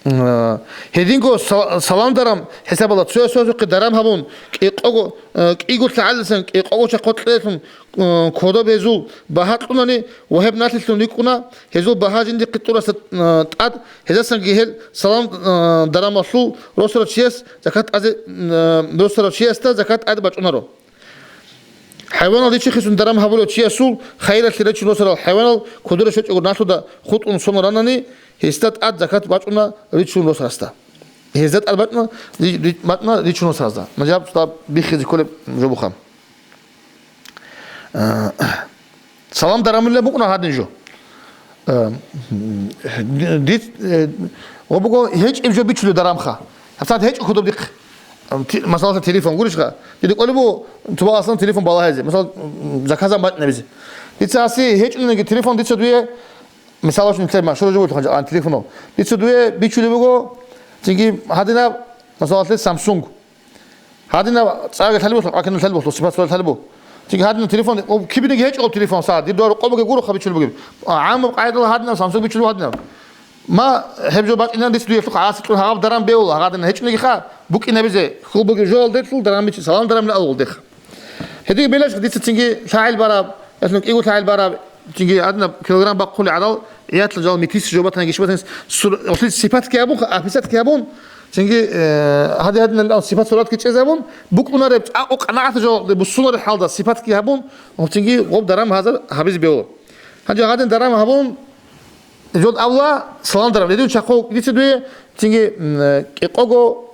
а, гьединго са-, салам дарам хӀисабала цоясухъе дарам гьабун, кӀикъого, а, кӀиго лъагӀалдасан кӀикъого чахъо кьелъун, э, кодоб гьезул багьа кьунани ва гьеб налъилъун рикӀкӀуна, гьезул багьа жиндихъе тӀурасда, э, тӀад, гьезасанги гьел салам, э, дарамалъул росарав чияс закат тӀазе, э, росарав чиясда закат тӀаде бачӀунаро. Хайванал ричи-хисун дарам гьабулев чиясул хайиралъе ричун росарал хайванал кодоре щвечӀого налъуда хутӀун сон ранани, гьесда тӀад закат бачӀуна ричун росарасда. Гьезда тӀад бачӀуна, ри-, ри-, бачӀуна ричун росарасда. Мажаб цӀаб биххизе кколеб жо буха. Э, салам дарамулла букӀуна гьадин жо. Э, ди-, ди-, э, ва буго гьечӀеб жо бичулев дарамха. ГьабсагӀат гьечӀо кодоб дихъ. Ам, ти-, масалалъа, телефон гурищха? Дида кӀолеб буго тубаласан телефон балагьизе. Масала, м, заказан бачӀинабизе. Дица гьаси гьечӀониги телефон дица дуе, мисалалъе, нилъер машгьур жо буго, телефонал. Дица дуе бичулеб буго, цинги гьадинаб, масалалъе, Samsung. Гьадинаб цӀаги лъалболъ, къвакӀина лъалболъ, сипат сурат лъалбу. Цинги гьадинаб телефон, о, кибиниги гьечӀо телефон сагӀат, дир дугӀа рукъобаги гуро, хабичул бугеб. А, гӀаммаб къайдала гьадинаб Samsung бичулеб гьадинаб. Ма гьеб жо бачӀинан дица дуе лъухъ гӀаси кьун гьабаб даран бевла, гьадинаб гьечӀонигиха, букӀинабизе, хьул бугеб жоялдехул даран бичи, салам даран алгъулдеха. Гьедин белаш дица цинги лъагӀел бараб, ясун кӀиго лъагӀел бараб, цинги гьадинаб килограмм бахъули гӀадал, гӀиятла жал метис жо батана гиш батанис сур-, ослис сипатги гьабун, описатги гьабун, цинги, э, гьади-гьадинал сипат суратги чӀезабун, букӀунареб цӀакъу къанагӀат жо буссунареб хӀалда сипатги гьабун, цинги гъоб даран гьазар гьабизе бегьула. Гьанже гьадин даран гьабун, жод авла салам даран. Гьедин чахъо дица дуе, цинги, м, э, кӀикъого,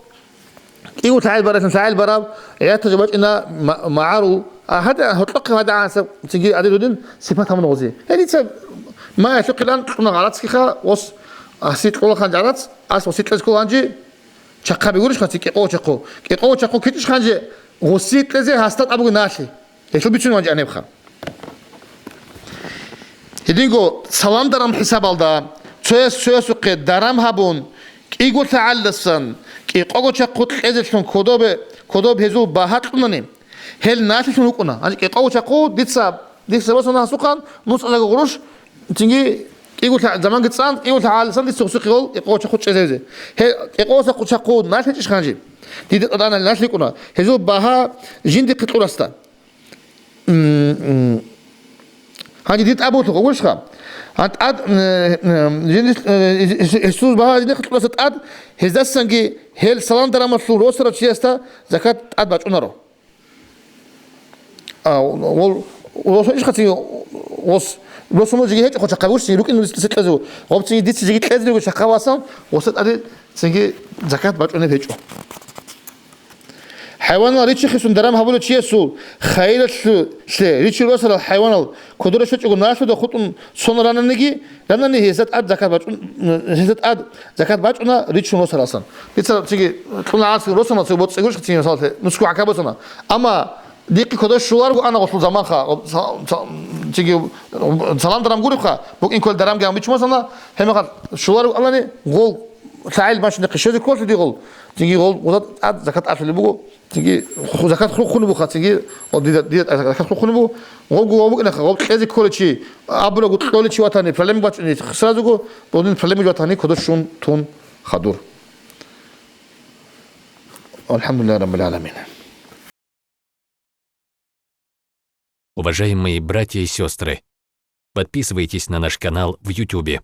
кӀиго лъагӀел баралъун лъагӀел бараб, гӀиятта жо бачӀина ма-, магӀарул, а, гьадин, гьоркьохъе гьадин гӀанасаб, цинги гьадин дудин сипат гьабун гъози. Гьедица, ма гьелъухъилан кьуна гӀарацгиха, ос аси кьула хъанчӀ гӀарац, ас оси кьез ккола гьанже чахъаби гурищ хъанци кӀикъого чахъо. КӀикъого чахъо кичӀищ хъанже гъоси кьезе гьасда тӀабуги налъи. Гьелъул бицун ванчӀанебха. Гьединго салам даран хӀисабалда, цояс цоясухъе даран гьабун, кӀиго лъагӀалдасан кӀикъого чахъу кьезелъун кодобе, кодоб гьезул багьа кьунани, гьел налъилъун вукӀуна. Гьанже кӀикъого чахъу дица, дица босана гьасухъан, нусазаго гъуруш, цинги КӀиго лъа-, заманги цӀан, кӀиго лъагӀаласан дица гъусухъе гъол кӀикъоса хъу чӀезевзе. Гьел кӀикъоса хъу чахъу налъичӀищ гьанже? Дида тӀадана налъикӀуна. Гьезул багьа жиндихъе кьурасда. М, м. Гьанже дир тӀад буго, гурищха? Гьан тӀад, м, м, жиндир, э, гьесул багьа жиндихъе кьурасда тӀад, гьездасанги гьел салам-дарамалъул росарав чиясда закат тӀад бачӀунаро. А, вол, вол ишхъа цин, вос, росулъ жиги гьечӀо, хоча хъабурщин, рукӀин дица кьезу. Гъоб цин дица жиги кьезе руго чахъа васан, воса тӀаде цинги закат бачӀунеб гьечӀо. ХӀайванал ричи хисун даран гьабулев чиясул хайиралъе ричи росарал хӀайванал кодоре щвечӀого налъуда хутӀун сон рананиги, ранани гьезда тӀад закат бачӀун, гьезда тӀад закат бачӀуна ричун росаралсан. Дица цинги кьуна гӀасил росана цо боцӀи гурищха цинги, мисалалъе, нусго гӀака босана. Амма дихъе кодо щуларго ана гъолъул заманха, ца-, ца-, цинги салам дарам гуребха, букӀин кколел дарамги гьанбичун босана, гьебмехалъ щуларго анани, гъол лъагӀел машинахъе щвезе кколъи дигъол, цинги гъол гъоза тӀад закат алъулеб буго. Цинги ху-, закат хурхунеб буха, цинги, о, дида, дида закат хурхунеб буго, гъобго ва букӀинаха, гъоб кьезе кколев чи, абурабго кьолев чи ватани, проблема бачӀуни, сразуго, додин проблема ватани, кодо щун тун хадур. Алхамдулиллагьи раббил гӀаламин. Уважаемые братья и сестры, подписывайтесь на наш канал в Ютубе.